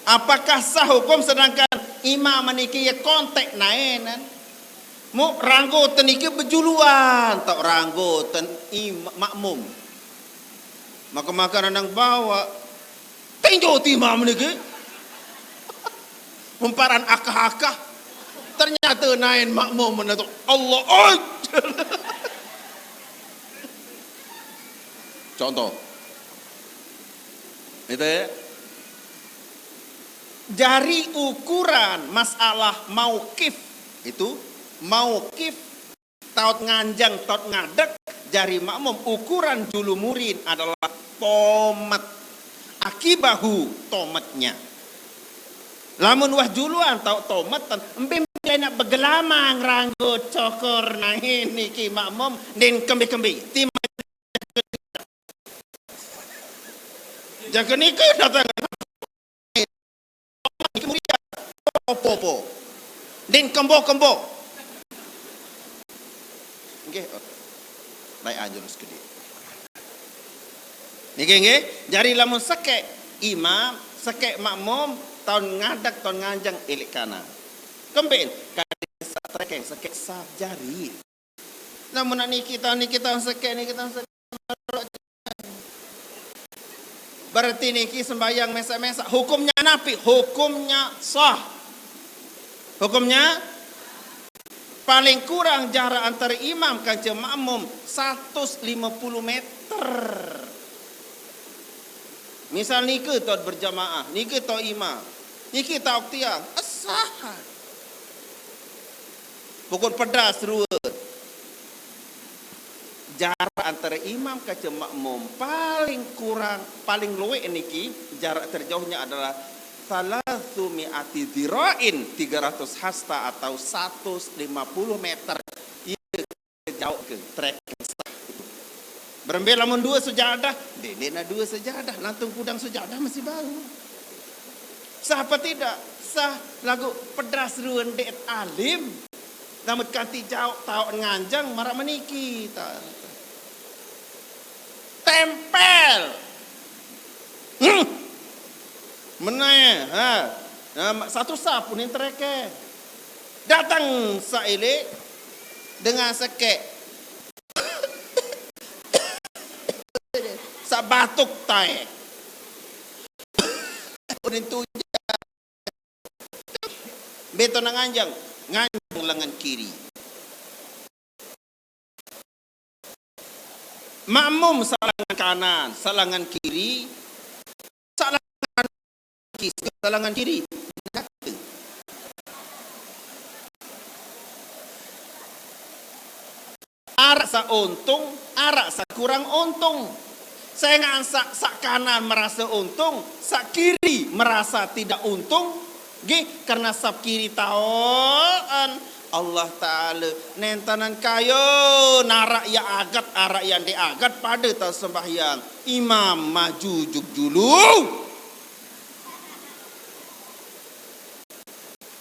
Apakah sah hukum sedangkan imam niki ye kontek naenen? Mu ranggo tenike bejuluan tok ranggo ten im, makmum. Maka-maka nang bawa tinjo ti imam niki. Umparan akah-akah. Ternyata naen makmum menato Allah. Oi! Contoh. Itu ya. Jari ukuran masalah mauqif itu, mauqif, taut nganjang, taut ngadeg, jari makmum ukuran julu murin adalah tomat. Aqibahu, tomatnya. Lamun wah juluan taut tomat, embe nak begelamang ranggo cokor naen niki makmum, nden kembe-kembe. Tim Jaga nika datang. Niki mulia. Opo-opo. Din kembo-kembo. Nggih. Baik, anjur sekedi. Niki nggih, jari lamun sekek imam, sekek makmum, taun ngadeg, taun nganjeng, ilik kana. Kemben, kadin sak trekeng, sekek sap jari. Lamun niki taun, niki taun sekek, niki taun sekek. Berarti niki sembahyang mesak-mesak. Hukumnya napi? Hukumnya sah. Hukumnya paling kurang jarak antara imam kanca makmum satus lima puluh meter. Misal niki taut berjamaah, niki taut imam, niki taut tiang, sah. Pokok pedas rue. Jarak antara imam kanca makmum paling kurang, paling luwih niki jarak terjauhnya adalah salasumiyati dzira'in, tiga ratus hasta atau satus lima puluh meter. Iya, jauh ke trek sah. Berembe lamun dua sejadah, dene na dua sejadah, lantung kudang sejadah masih bau. Sah apa tidak? Sah, lagu pedas ruen deet alim. Lamun kanti jauh taut nganjeng marak meniki. Ta-, tempel. Hmm. Meneh, ha. Nah, satu sap unin treke. Datang sailik dengan sekek. Sak batuk tae. Unin tuja. Beto na nganjeng, nganjeng lengan kiri. Makmum sak lengan kanan, sak lengan kiri, sak lengan kiri, sak lengan kiri. Arak sak untung, arak sak kurang untung. Sengaq sak, sak kanan merasa untung, sak kiri merasa tidak untung. Nggih, karena sap kiri taoqan Allah Taala nentanan kayo, narak ya agat, arak ya ndeq agat, pade tao sembahyang. Imam maju juk julu.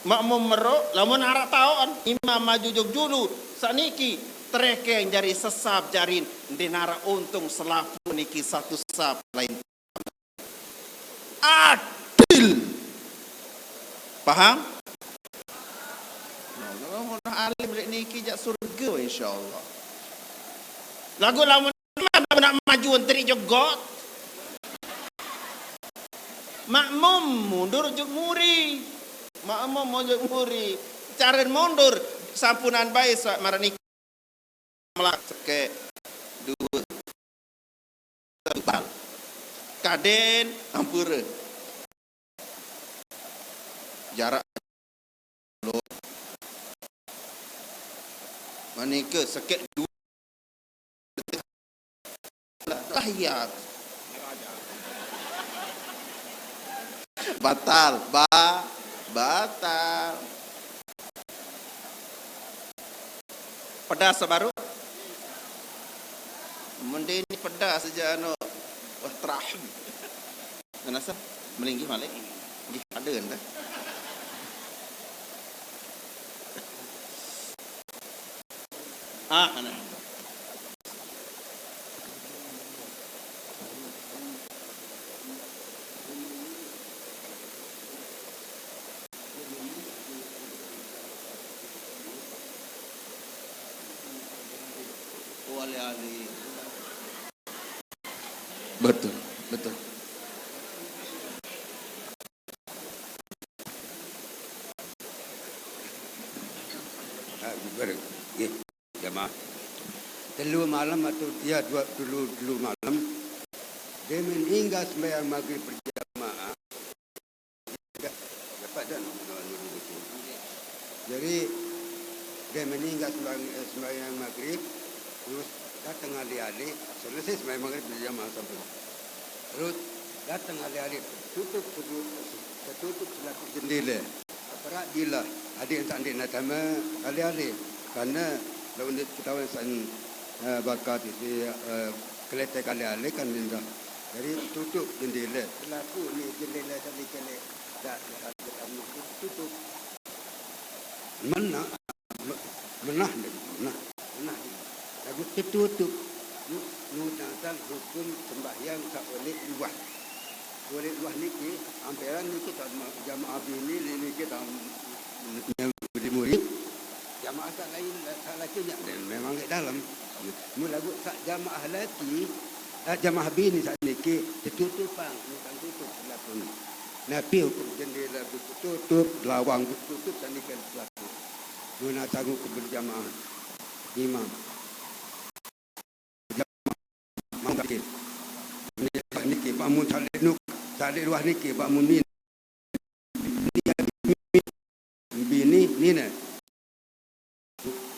Makmum meroq, lamun araq taoqan, imam maju jok julu, saq niki terekeng jari sesap jarin, ndeq naraq untung selapuq niki satu sap lain. Adil. Paham? Nah, lamun alim leq niki jaq surge, insyaallah. Laguq lamun Mane nak maju entri jegot. Makmum mundur juk muri. Makmum mundur juk muri. Care mundur sampunan bae saq maraq niki. Melak sekeq, due, tetal. Kaden ampure. Jarak Manike sekeq due lah, iya. Batal, ba-, batal. Pedas baruq. Mending pedas aja anu. Wah, terahim. Ngenasa melinggih malik. Nggih, ada dah. Ah, aneh. Betul, betul. malam atau dia dua, dulu, dulu malam, dia meninggal sembahyang maghrib berjamaah. Dapat dah nak mengawan dulu itu. Jadi, dia meninggal sembahyang, eh, sembahyang maghrib, terus datang ahli-ahli, selesai sembahyang maghrib berjamaah sampai. Terus datang ahli-ahli, tertutup, tertutup, tertutup selaku jendela. Apabila adik tak adik nak sama ahli-ahli, kerana lawan dia ketahuan san, eh, bakar di si, eh, keletek ahli-ahli kan dia. Jadi tutup jendela. Selaku ni jendela tadi kena tak, tak, tak, tak tutup. Mana? Me-, menah dia, menah. Menah dia. Lagu tertutup. Nu, nu tentang hukum sembahyang tak oleh luah. Oleh luah niki, amperan niki tak ma-, jamaah bini, niki tak m-, m-, murid. Jamaah tak lain, tak laki nya. Dan memang kat dalam. Mu lagu tak jamaah laki, eh, jamaah bini tak niki, tertutup pang, bukan tutup selaku ni. Napi hukum jendela tertutup, lawang tertutup, tak niki selaku. Guna sanggup berjamaah. Imam. Jamaah niki. Niki, niki, bangun tak leh nuk, tak leh luah niki, bangun ni. Bini, ni ne.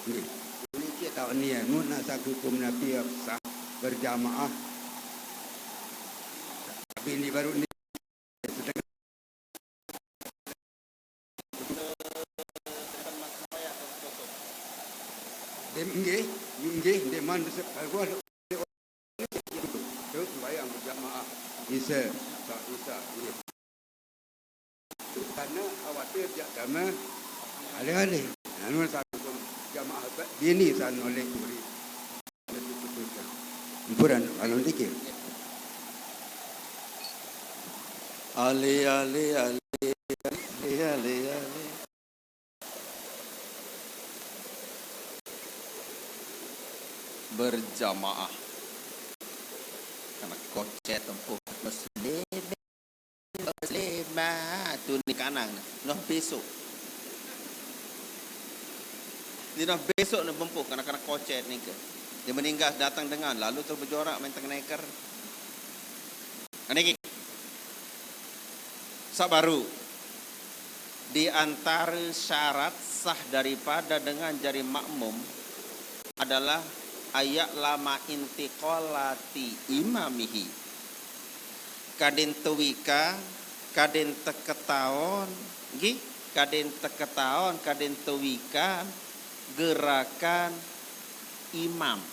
Niki. Niki tau ni, mun nak sanggup hukum Nabi sah berjamaah. Bini baru ni. Dem, nggih, nggih, deman besar. Terus sembahyang berjamaah. Isa, sa-, isa, nggih. Kerana khawatir jak sama alih-alih. Anu satu jamaah bini san oleh murid. Ampuran, kalau dikir. Ale, ale, ale, ale, ale, ale. Berjamaah. Kena kocet tempuh muslim. Muslimah. Tu ni kanang ni. Noh besok. Ni noh besok ni tempuh kena-kena kocet ni ke. Dia meninggal datang dengan lalu terus berjorak main tengah neker. Ini ki. Sak baru. Di antara syarat sah daripada dengan jari makmum adalah ayat lama intiqalati imamihi. Kadin tewika, kadin teketaon, nggih, kadin teketaon, kadin tewika gerakan imam.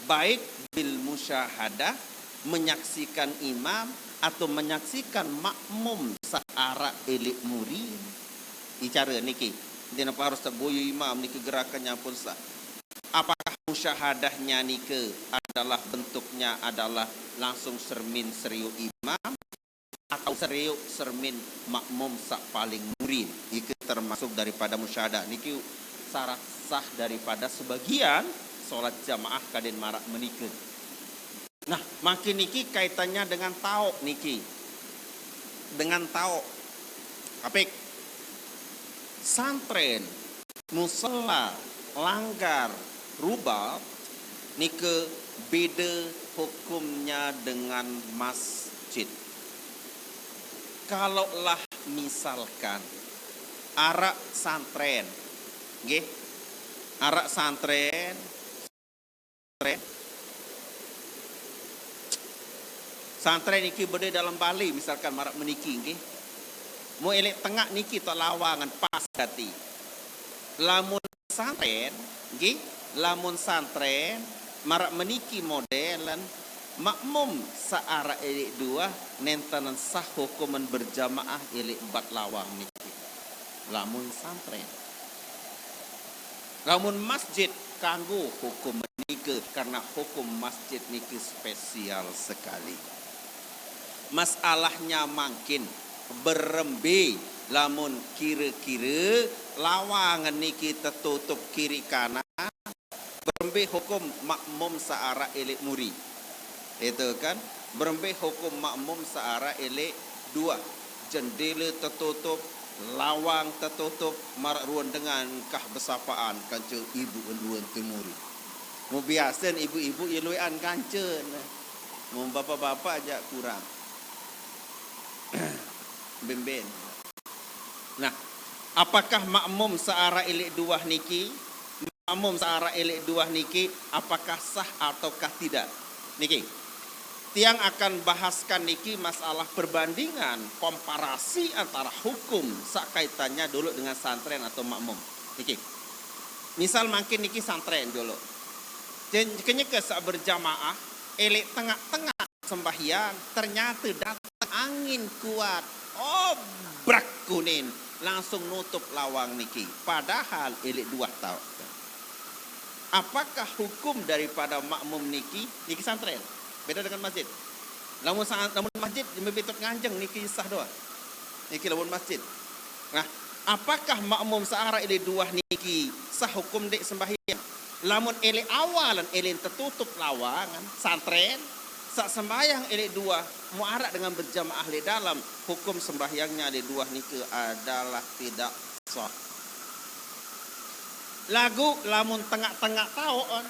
Baik bil musyahadah, menyaksikan imam, atau menyaksikan makmum searak elek muri. Icara niki, dia napa harus tak boyo imam niki gerakannya pun sah. Apakah musyahadahnya niki adalah bentuknya adalah langsung sermin serio imam atau serio sermin makmum sak paling muri? Niki termasuk daripada musyahadah. Niki syarat sah daripada sebagian solat jamaah kadin marak menika. Nah, makin niki kaitannya dengan tauk niki. Dengan tauk. Apik. Santren, musala, langgar, rubat, nike beda hukumnya dengan masjid. Kalaulah misalkan arak santren, nggih, arak santren, santren, santren niki beda dalam bale, misalkan marak meniki, nggih. Mu elek tengak niki tak lawangan pas kati. Lamun santren, nggih, lamun santren, marak meniki modelen, makmum searak elek dua, nenten sah hukuman berjamaah elek bat lawang niki. Lamun santren. Lamun masjid kanggo hukum menika, karena hukum masjid niki spesial sekali. Masalahnya mangkin berembe lamun kira-kira lawang niki tertutup kiri kanan, berembe hukum makmum searak elek muri. Itu kan, berembe hukum makmum searak elek dua, jendela tertutup, lawang tertutup, marak ruan dengan kah besapaan kanca ibu ruan temuri. Mun biasen ibu-ibu ye luekan kancen. Mun bapak-bapak jak kurang. Bemben. Nah, apakah makmum searah elek duah niki? Makmum searah elek duah niki apakah sah ataukah tidak? Niki. Tiang akan bahaskan niki masalah perbandingan, komparasi antara hukum sak kaitannya dulu dengan santren atau makmum. Niki. Misal mangkin niki santren dulu. Jen-, kenyeke sak berjamaah, elek tengah-tengah sembahyang, ternyata datang angin kuat. Obrak kunin, langsung nutup lawang niki. Padahal elek duah tau. Apakah hukum daripada makmum niki? Niki santren. Beda dengan masjid. Lamun sa-, lamun masjid, mebetut nganjeng niki sah doang. Niki lamun masjid. Nah, apakah makmum searah elek duah niki sah hukum dek sembahyang? Lamun elek awalan, elek tertutup lawangan, santren, sak sembahyang elek duah, muarak dengan berjamaah le dalam, hukum sembahyangnya elek duah niki adalah tidak sah. Lagu lamun tengah-tengah taoan,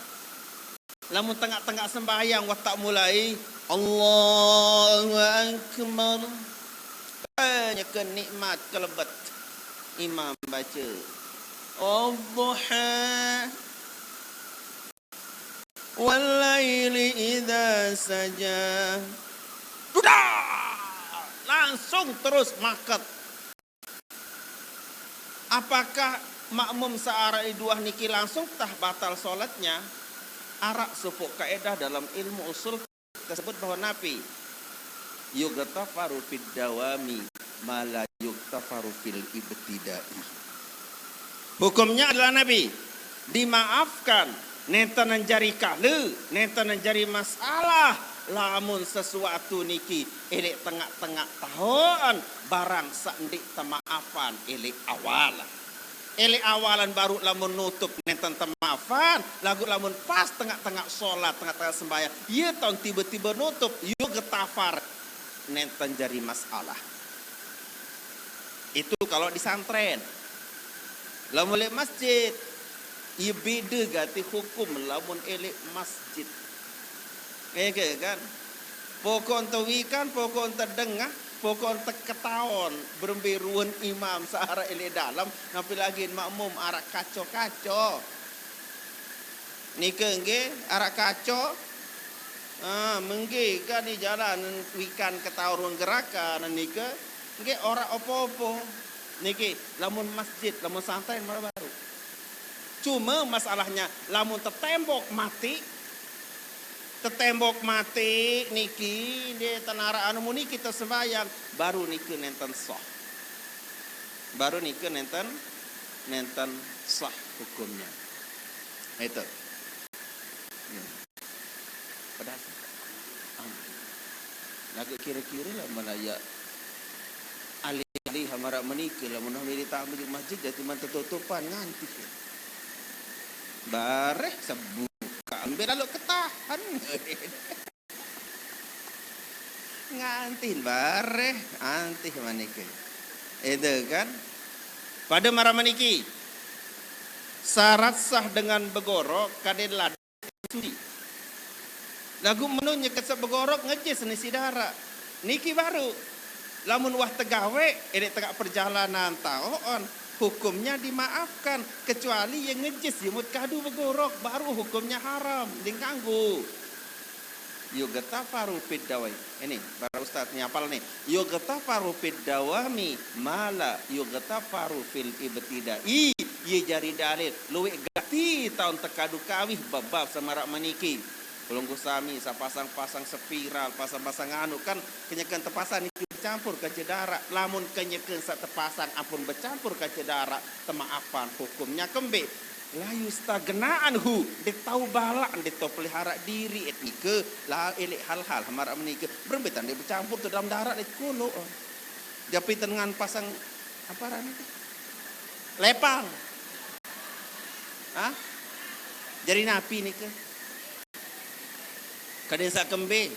lamun tengah-tengah sembahyang watak mulai, Allahu Akbar. Eh, nyeken nikmat kelebet. Imam baca, "Wadduha. Wallaili idza saja." Dudah! Langsung terus maket. Apakah makmum searah elek duah niki langsung tah batal sholatnya? Arak sepuk kaedah dalam ilmu usul tersebut bahwa napi yugtafaru fid dawami ma la yugtafaru fil ibtidai. Hukumnya adalah napi dimaafkan nenten jari kale, nenten jari masalah, lamun sesuatu niki elek tengah-tengah taoan barang sak ndeq temaafan elek awal. Elek awalan baru lamun nutup nenten temaafan, lagu lamun pas tengah-tengah sholat, tengah-tengah sembahyang, ye taun tiba-tiba nutup, yugtafar, nenten jari masalah. Itu kalau di santren. Lamun elek masjid, ye beda gati hukum lamun elek masjid. Nggih kan? Pokok ente wikan, pokok ente dengah, pokok ente ketaon, berembe ruen imam searah elek dalam, apalagi makmum arak kaco-kaco. Nike nggih arak kaco. Ah, mengge kan di jalan wikan ketaon ruen gerakan nike, nggih ora opo-opo. Niki lamun masjid, lamun santren malah baru. Cuma masalahnya lamun tetembok mati, tetembok mati niki ndeq tenara anu muni kita sembahyang, baru nike nenten sah. Baru nike nenten, nenten sah hukumnya. Itu. Hmm. Padahal, ah. Lagu kira-kira lah mana ya ahli-ahli hamara menike lah, mun hamili tamu di masjid ya cuman tertutupan nganti. Bareh sebuka ambil lalu ketahan. Ngantin bareh, antih manike. Itu kan. Pada mara meniki, syarat sah dengan begorok kadin lad suci. Lagu menu nyeket saq begorok ngejis ne siq daraq. Niki baru. Lamun wah tegaweq, eneq tengaq perjalanan taoqn, hukumnya dimaafkan, kecuali ye ngejis ye mut kadu begorok, baru hukumnya haram, ndeq kanggo. Yugtafaru fid dawai. Ini, para ustaz ni apal ni. Yugtafaru fid dawami ma la yugtafaru fil ibtidai. Ye jari dalil lueq gati taun tekadu kawih bebab semaraq meniki. Pelungguh sami saq pasang-pasang spiral, pasang-pasang anu, kan kenyeken tepasang niki becampur kance daraq. Lamun kenyeken saq tepasang ampun becampur kance daraq, temaafan hukumnya kembeq? La yustagna anhu, ndeq tao balaq, ndeq tao peliharaq diriq, et nike la eleq hal-hal maraq menike. Berembe tan ndeq becampur to dalem daraq leq koloq. Japi tenengan pasang apa aranne? Lepang. Hah? Jari napi nike? Kadin saq kembe.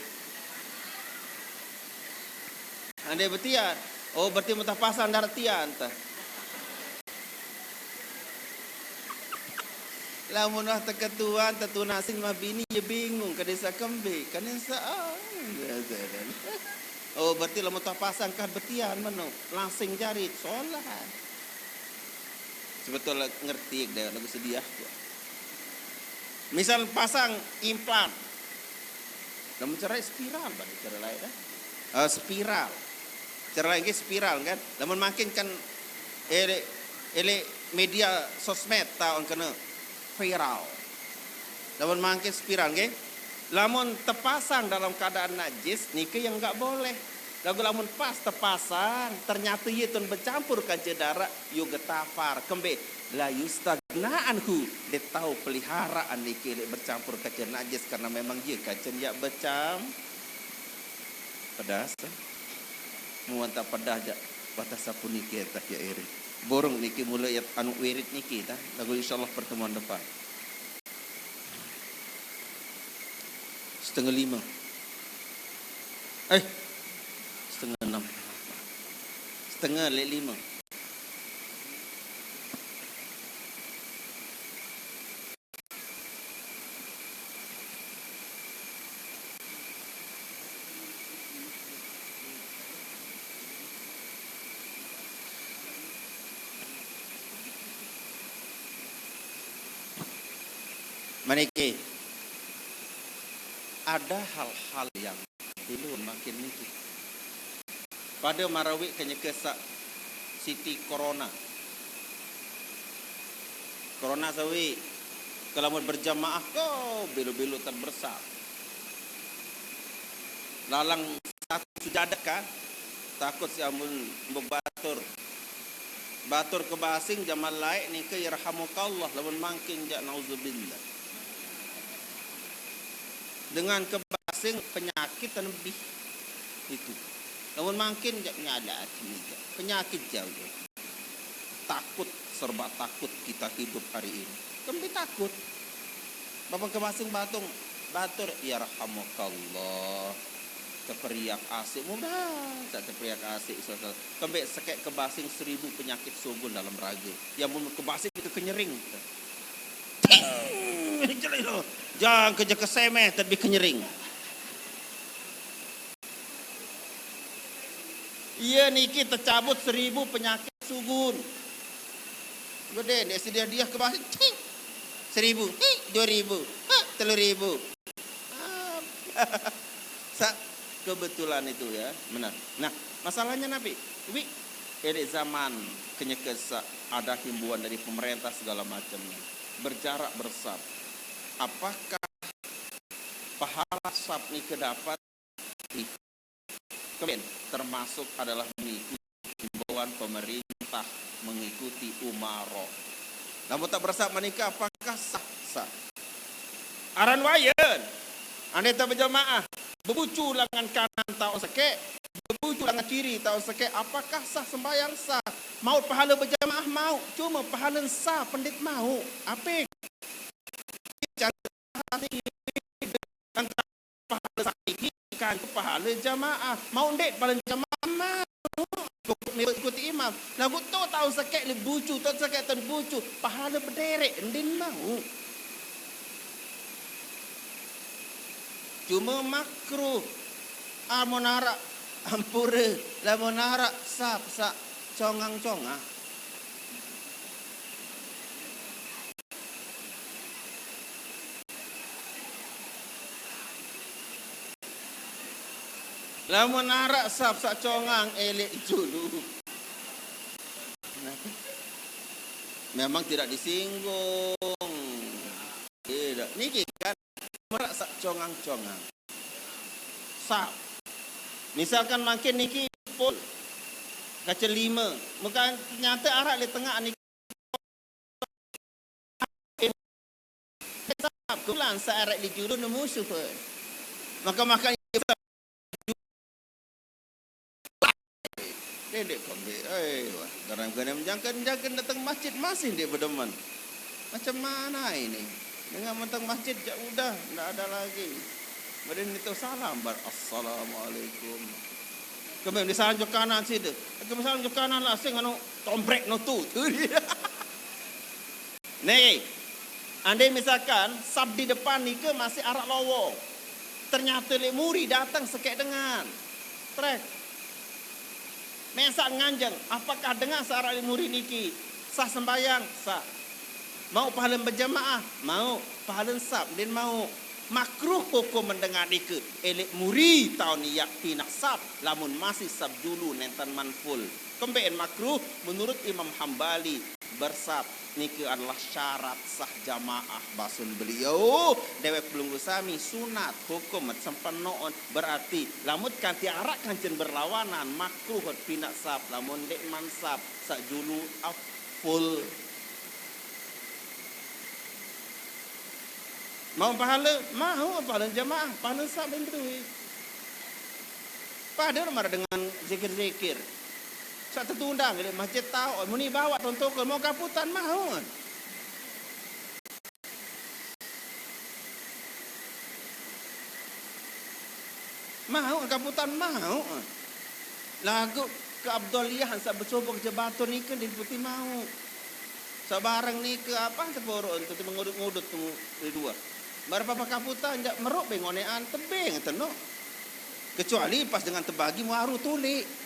Ande betian. Oh, berarti mentah pasang daraq tian tah. Lamun wah teketuan, tetunasin mah bini ye bingung, kade sakembe, kade sa-, ah, oh, berarti lamun tah pasang kan betian meno, langsing jari, solah. Sebetulnya ngerti deh, lagu sedia. Misal pasang implan, lamun cerai spiral, bani cerai lain dah. Eh, spiral. Cerai nggih spiral kan. Lamun makin kan ele, ele media sosmed taun kena viral. Lamun makin spiral nggih. Lamun tepasang dalam keadaan najis, niki yang enggak boleh. Lagu lamun pas tepasang, ternyata ye tun bercampur kanca darah, yo getapar. Kembe, la yustagna anhu, de tau peliharaan niki lek bercampur kanca najis, karena memang ye kanca yak becam. Pedas, eh? Muan tak pedas jak batas sapu niki tak ya iri. Borong niki mula ya anu wirid niki ta. Lagu insyaallah pertemuan depan. Setengah lima. Eh, setengah enam. Setengah lek lima. Maniki, ada hal-hal yang belum makin niki. Pada marawi kenyeke sak siti corona. Corona sawi, kelamun berjamaah ko belo-belo tan bersa. Lalang satu sujadah ka, takut si amun mbok batur. Batur kebasing jaman laik nike yarhamukallah, lamun mangkin jak nauzubillah. Dengan kebasing penyakit tan lebih itu. Lamun mangkin jak nyada ati jak penyakit jauh. Takut, serba takut kita hidup hari ini. Kembe takut. Bapak kebasing batung, batur, yarhamukallah. Teperiak asik, mudah tak teperiak asik. Kembe sekek kebasing seribu penyakit sogun dalam raga. Ya mun kebasing itu kenyering. Ting! Jelek lo. Jangan kerja kesemeh, tapi kenyering. Iya niki tecabut seribu penyakit sugun. Gede, dia sedia dia ke bawah, cing. Seribu, hi, dua ribu, ha, telu ribu. Ah, sa-, kebetulan itu ya, benar. Nah, masalahnya napi? Wi, edek zaman kenyeke sa-, ada himbauan dari pemerintah segala macamnya. Berjarak bersaf. Apakah pahala saf nike dapat? Kemudian termasuk adalah mengikuti himbauan pemerintah, mengikuti umaro. Namun tak bersaf menikah, apakah sah? Sah. Aran wayen. Andai tak berjamaah, bebucu lengan kanan tau sekek, bebucu lengan kiri tau sekek, apakah sah sembahyang? Sah. Maut pahala berjamaah? Maut. Cuma pahala sah pendit maut. Apik. Cara pahala sah ini kan pahala jamaah. Mau ndik pahala jamaah? Mau. Pokok mewek ikuti imam. Lagu tu tau sekek le bucu, tau sekek tan bucu. Pahala bederek, ndin mau. Cuma makruh. Amun arak ampura, lamun arak sap, sak congang-congang. Lamun arak sap sak congang elek julu. Memang tidak disinggung. Tidak. Niki kan arak sak congang-congang. Sap. Misalkan makin niki pul kaca lima. Bukan ternyata arak di tengah niki. Sap, kebetulan saya arek di julu nemu suka. Maka makan dendek kambing. Eh, wah, kadang-kadang jangkan-jangkan datang masjid masih dia berdeman. Macam mana ini? Dengan datang masjid jak udah ndak ada lagi. Kemudian itu salam bar, "Assalamualaikum." Kemudian di salam ke kanan situ. Kemudian salam ke kanan lah sing anu tombrek no tu. Tu dia. Nih. Andai misalkan sap di depan nike masih araq lowong, ternyata leq muri dateng sekeq dengan. Trek. Mesaq nganjeng, apakah dengan saq araq leq muri niki sah sembahyang? Sah. Mauq pahalen berjamaah? Mauq. Pahalen sap? Ndeqn mauq. Makruh hukumen dengan nike. Eleq muri taun yaq pinaq sap, lamun masih sap julu nenten manful. Kembeqn makruh? Menurut Imam Hambali, bersap nike adalah syarat sah jamaah. Basen beliau, deweq pelungguh sami sunat hukum sempenoqn. Berarti lamun kanti araq kancen berlawanan, makruh pinaq sap, lamun ndeqman sap saq julu aful. Mauq pahale? Mauq pahalen jamaah, pahalen sap ndeqn bedoe. Pade maraq dengan zikir-zikir saq tetundang leq masjid taoq, muni bawaq tontoke, mauq kaputan, mauq. Mauq kaputan, mauq. Laguq keabdoliahan saq becoboq ojok batur nike ndeqn putih mauq. Saq bareng nike apaq seporoq ento timaq ngudut-ngudut temu due. Maraq papa kaputan jaq meroq bengoneqan tebeng tenoq. Kecuali pas dengan tebagi muaru tuliq.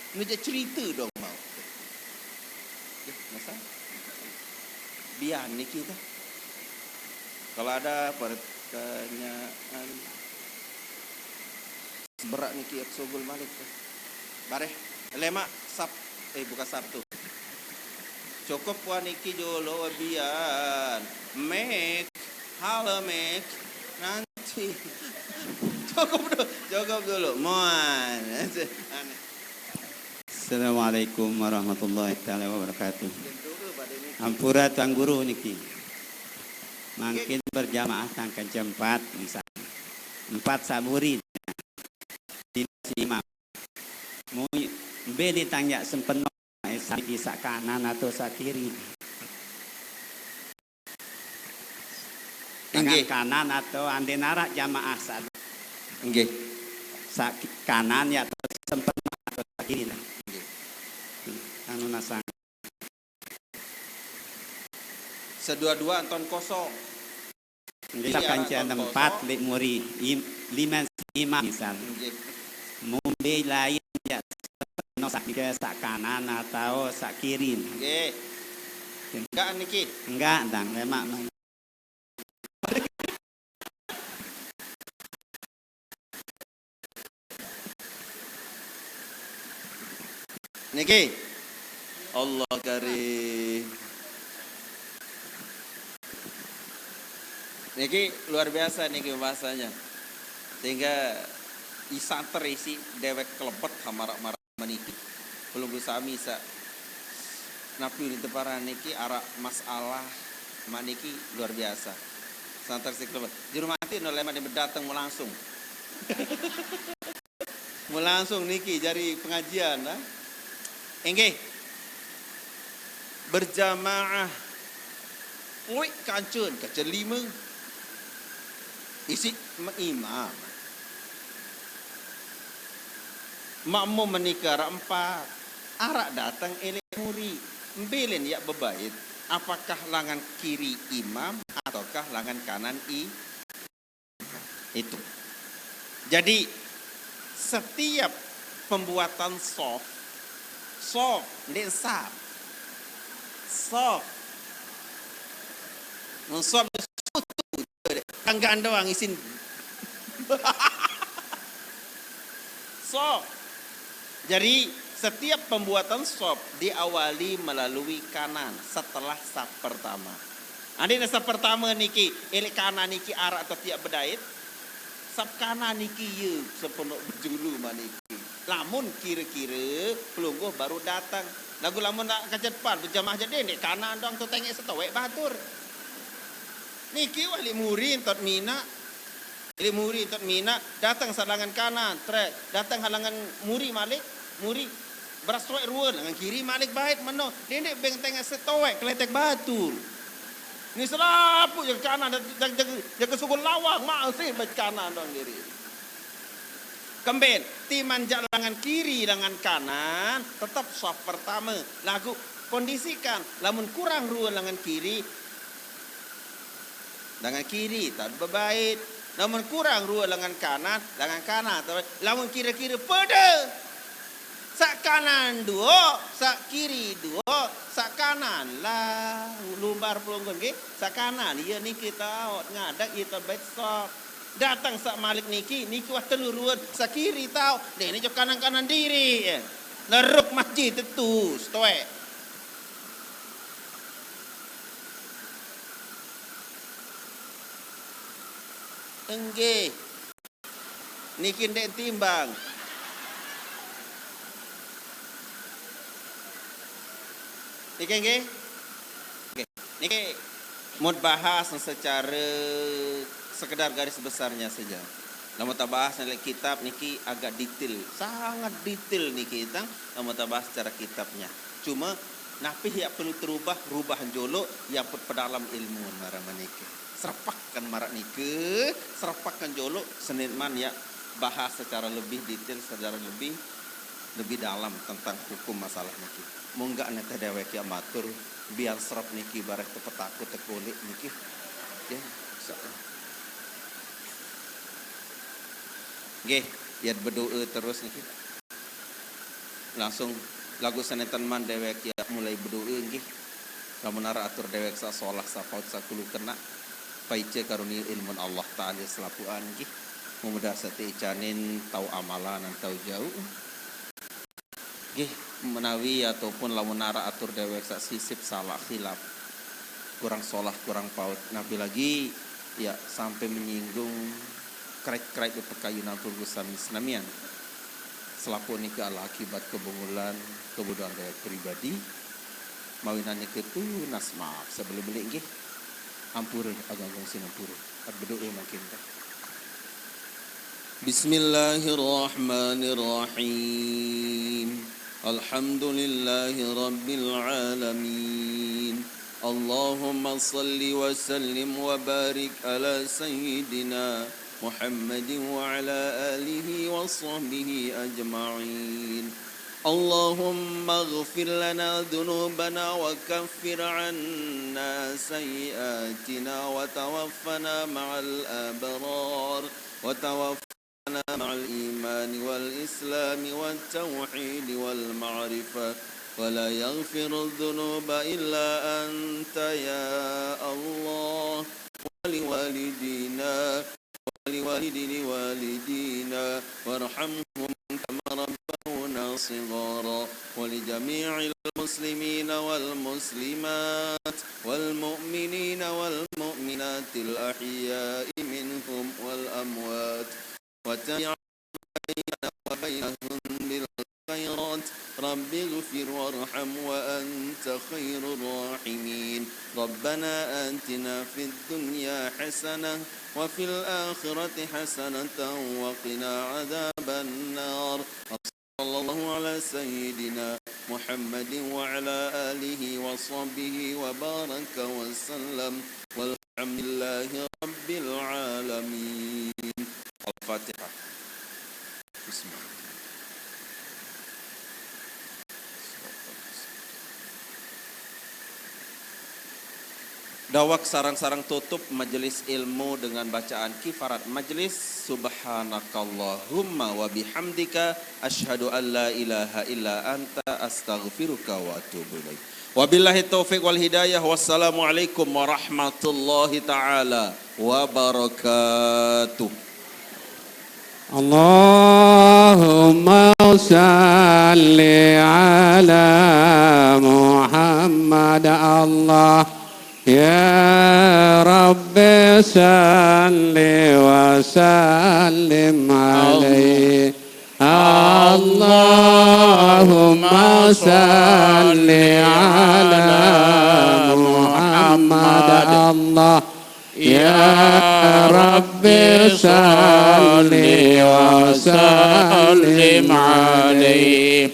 Ngejek cerite dong mauq. Eh, masa? Bian niki tah. Kalau ada pertanyaan, seberaq niki ek sugul malik tah. Bareh, lemaq Sab-, eh, bukan Sabtu. Cukup wah niki jolo, wah bian. Mik, halo Mik. Nanti. Cukup dulu, cukup dulu. Moan. Aneh. Assalamualaikum warahmatullahi taala wabarakatuh. Ampura Tuan Guru niki. Mangkin berjamaah tang kance empat, misal. Empat saq muri. Dina si imam. Mu-, mbe ni tang yaq sempenoq, eh, saq kanan atau saq kiri? Tangan kanan atau andin araq jamaah saq, nggih, saq ki-, kanan yaq sempenoq atau saq kiri nah. Nggih. Anu nasang. Sedua-dua anton kosong. Nggih, iya, kance anton empat kosong. Leq muri, im-, liman imam misal. Nggih. Mumbe lain yaq saq nike saq kanan atau saq kiri. Nggih. Enggak niki. Enggak, ndang, lemaq. Niki. Allah karim. Niki luar biasa niki bahasanya. Sehingga isanter isiq dewek kelebet maraq-maraq meniki. Pelungguh sami saq napi ulin teparan niki araq masalah maq niki luar biasa. Santer siq kelebet. Juru mati no lemaq ni bedateng mu langsung. Mu langsung niki jari pengajian, ah. Inggih. Berjamaah. Uiq kancen, kancen lime. Isiq me-, imam. Makmum menika araq empat. Araq dateng eleq muri. Mbe len yaq bebait? Apakah langan kiri imam ataukah langan kanan i-, Itu. Jadi, setiap pembuatan sof, sof, ndeq sap. Sof. Mun sof, tanggaan doang isin. Sof. Jadi, setiap pembuatan sof diawali melalui kanan setelah sap pertama. Andene sap pertame niki, eleq kanan niki araq tetiaq bedait, sap kanan niki ye sempenoq bejulu maniki. Lamun kire-kire pelungguh baruq dateng. Laguq lamun kance depan bejamaah jaq dendeq kanan doang tetengeq setoeq batur. Niki wah leq muri entot minaq. Leq muri entot minaq, dateng saq langan kanan, trek. Dateng saq langan muri malik, muri. Beras toeq rue, langan kiri malik bait meno. Dendeq beng tengaq setoeq keleteq batur. Ni selapuq jage kanan, jage, jage, jage sugul lawang, masih bait kanan doang diriq. Kemben, timan jaq langan kiri, langan kanan, tetep saf pertame. Laguq kondisikan, lamun kurang rue langan kiri, lengan kiri tau bebait. Lamun kurang rua lengan kanan, lengan kanan tau bebait. Lamun kira-kira pede, saq kanan dua, saq kiri dua, saq kanan lah lumbar pelungguh nggih, saq kanan. Iya niki taoq ngadaq, iya tau bebait sop. Dateng saq malik niki, niki wah telu ruen, saq kiri taoq. Dene jok kanan-kanan diri. Neruk masjid tetu, stoek. Enggih. Niki ndeq timbang. Niki nggih. Nggih. Niki mun bahas secare sekedar garis besarnya saja. Lamun tabahas leq kitab niki agak detail, sangat detail niki tang lamun tabahas secara kitabnya. Cuma napi yaq perlu terubah, rubah joloq, yaq pe-, pedalem ilmu maraq niki. Serepakkan maraq nike, serepakkan joloq, sendeqman yaq bahas secara lebih detail, secara lebih, lebih dalam tentang hukum masalah niki. Munggaq nete dewek yaq matur, biar serep niki bareh tepetakut tekoleq niki. Ya, insyaallah. Nggih, yaq bedoe terus niki. Langsung laguq senentenman dewek yaq mulai bedoe nggih. Lamun araq atur dewek saq solah, saq paut, saq kulu kenaq, paice karunie ilmun Allah Taala selapuqan nggih. Mudah-mudahan saq teicanin tau amalan, tau jauq. Nggih, menawi ataupun lamun araq atur dewek saq sisip salaq khilaf, kurang solah, kurang paut, napi lagi ya sampai menyinggung krait-krait pekayunan pelungguh sami senamian. Selapuq nike adalah akibat kebungulan, kebodohan dewek pribadi. Mawinan nike tunas maaf sebeleq-beleq nggih. Ampure agung-agung sinampure. At bedoe mangkin tah. Bismillahirrahmanirrahim. Alhamdulillahi rabbil alamin. Allahumma salli wa sallim wa barik ala sayyidina Muhammadin wa ala alihi wa sahbihi ajma'in. اللهم اغفر لنا ذنوبنا وكفر عنا سيئاتنا وتوفنا مع الأبرار، وتوفنا مع الإيمان والإسلام والتوحيد والمعرفة، ولا يغفر الذنوب إلا أنت يا الله، ولوالدينا ولوالد لوالدينا وارحمهم كما ربونا صغارا، ولجميع المسلمين والمسلمات والمؤمنين والمؤمنات الأحياء منهم والأموات، وتابع بيننا وبينهم بالخيرات. رب اغفر وارحم وأنت خير الراحمين. ربنا آتنا في الدنيا حسنة وفي الآخرة حسنة وقنا عذاب النار. وصلى الله على سيدنا محمد وعلى آله وصحبه وبارك وسلم. والحمد لله رب العالمين. الفاتحة. Bismillah. Daweg sareng-sareng tutup majelis ilmu dengan bacaan kifarat majlis. Subhanakallahumma wa bihamdika, asyhadu an la ilaha illa anta, astaghfiruka wa atubu ilaik. Wabillahi taufiq wal hidayah. Wassalamualaikum warahmatullahi taala wabarakatuh. اللهم صل على محمد. الله يا رب صل وسلم عليه. اللهم صل على محمد. الله يا رب صل وسلم عليه.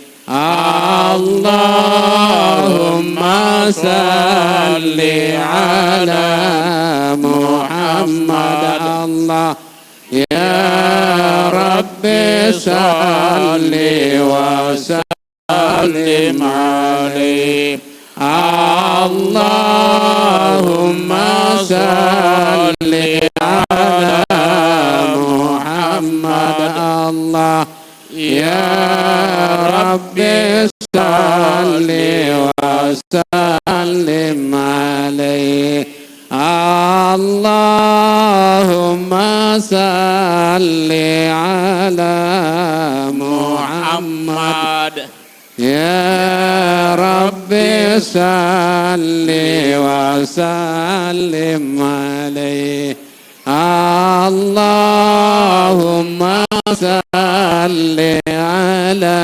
اللهم صل على محمد. الله يا رب صل وسلم عليه. اللهم صل على محمد. الله يا رب صل وسلم عليه. اللهم صل على محمد. يا رب صل وسلم عليه. اللهم صل على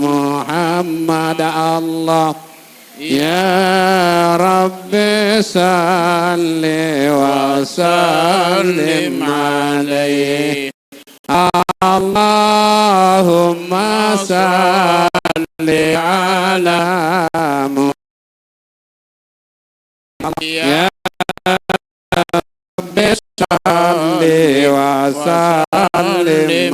محمد. الله يا رب صل وسلم عليه. اللهم صل على محمد. يا رب صل وسلم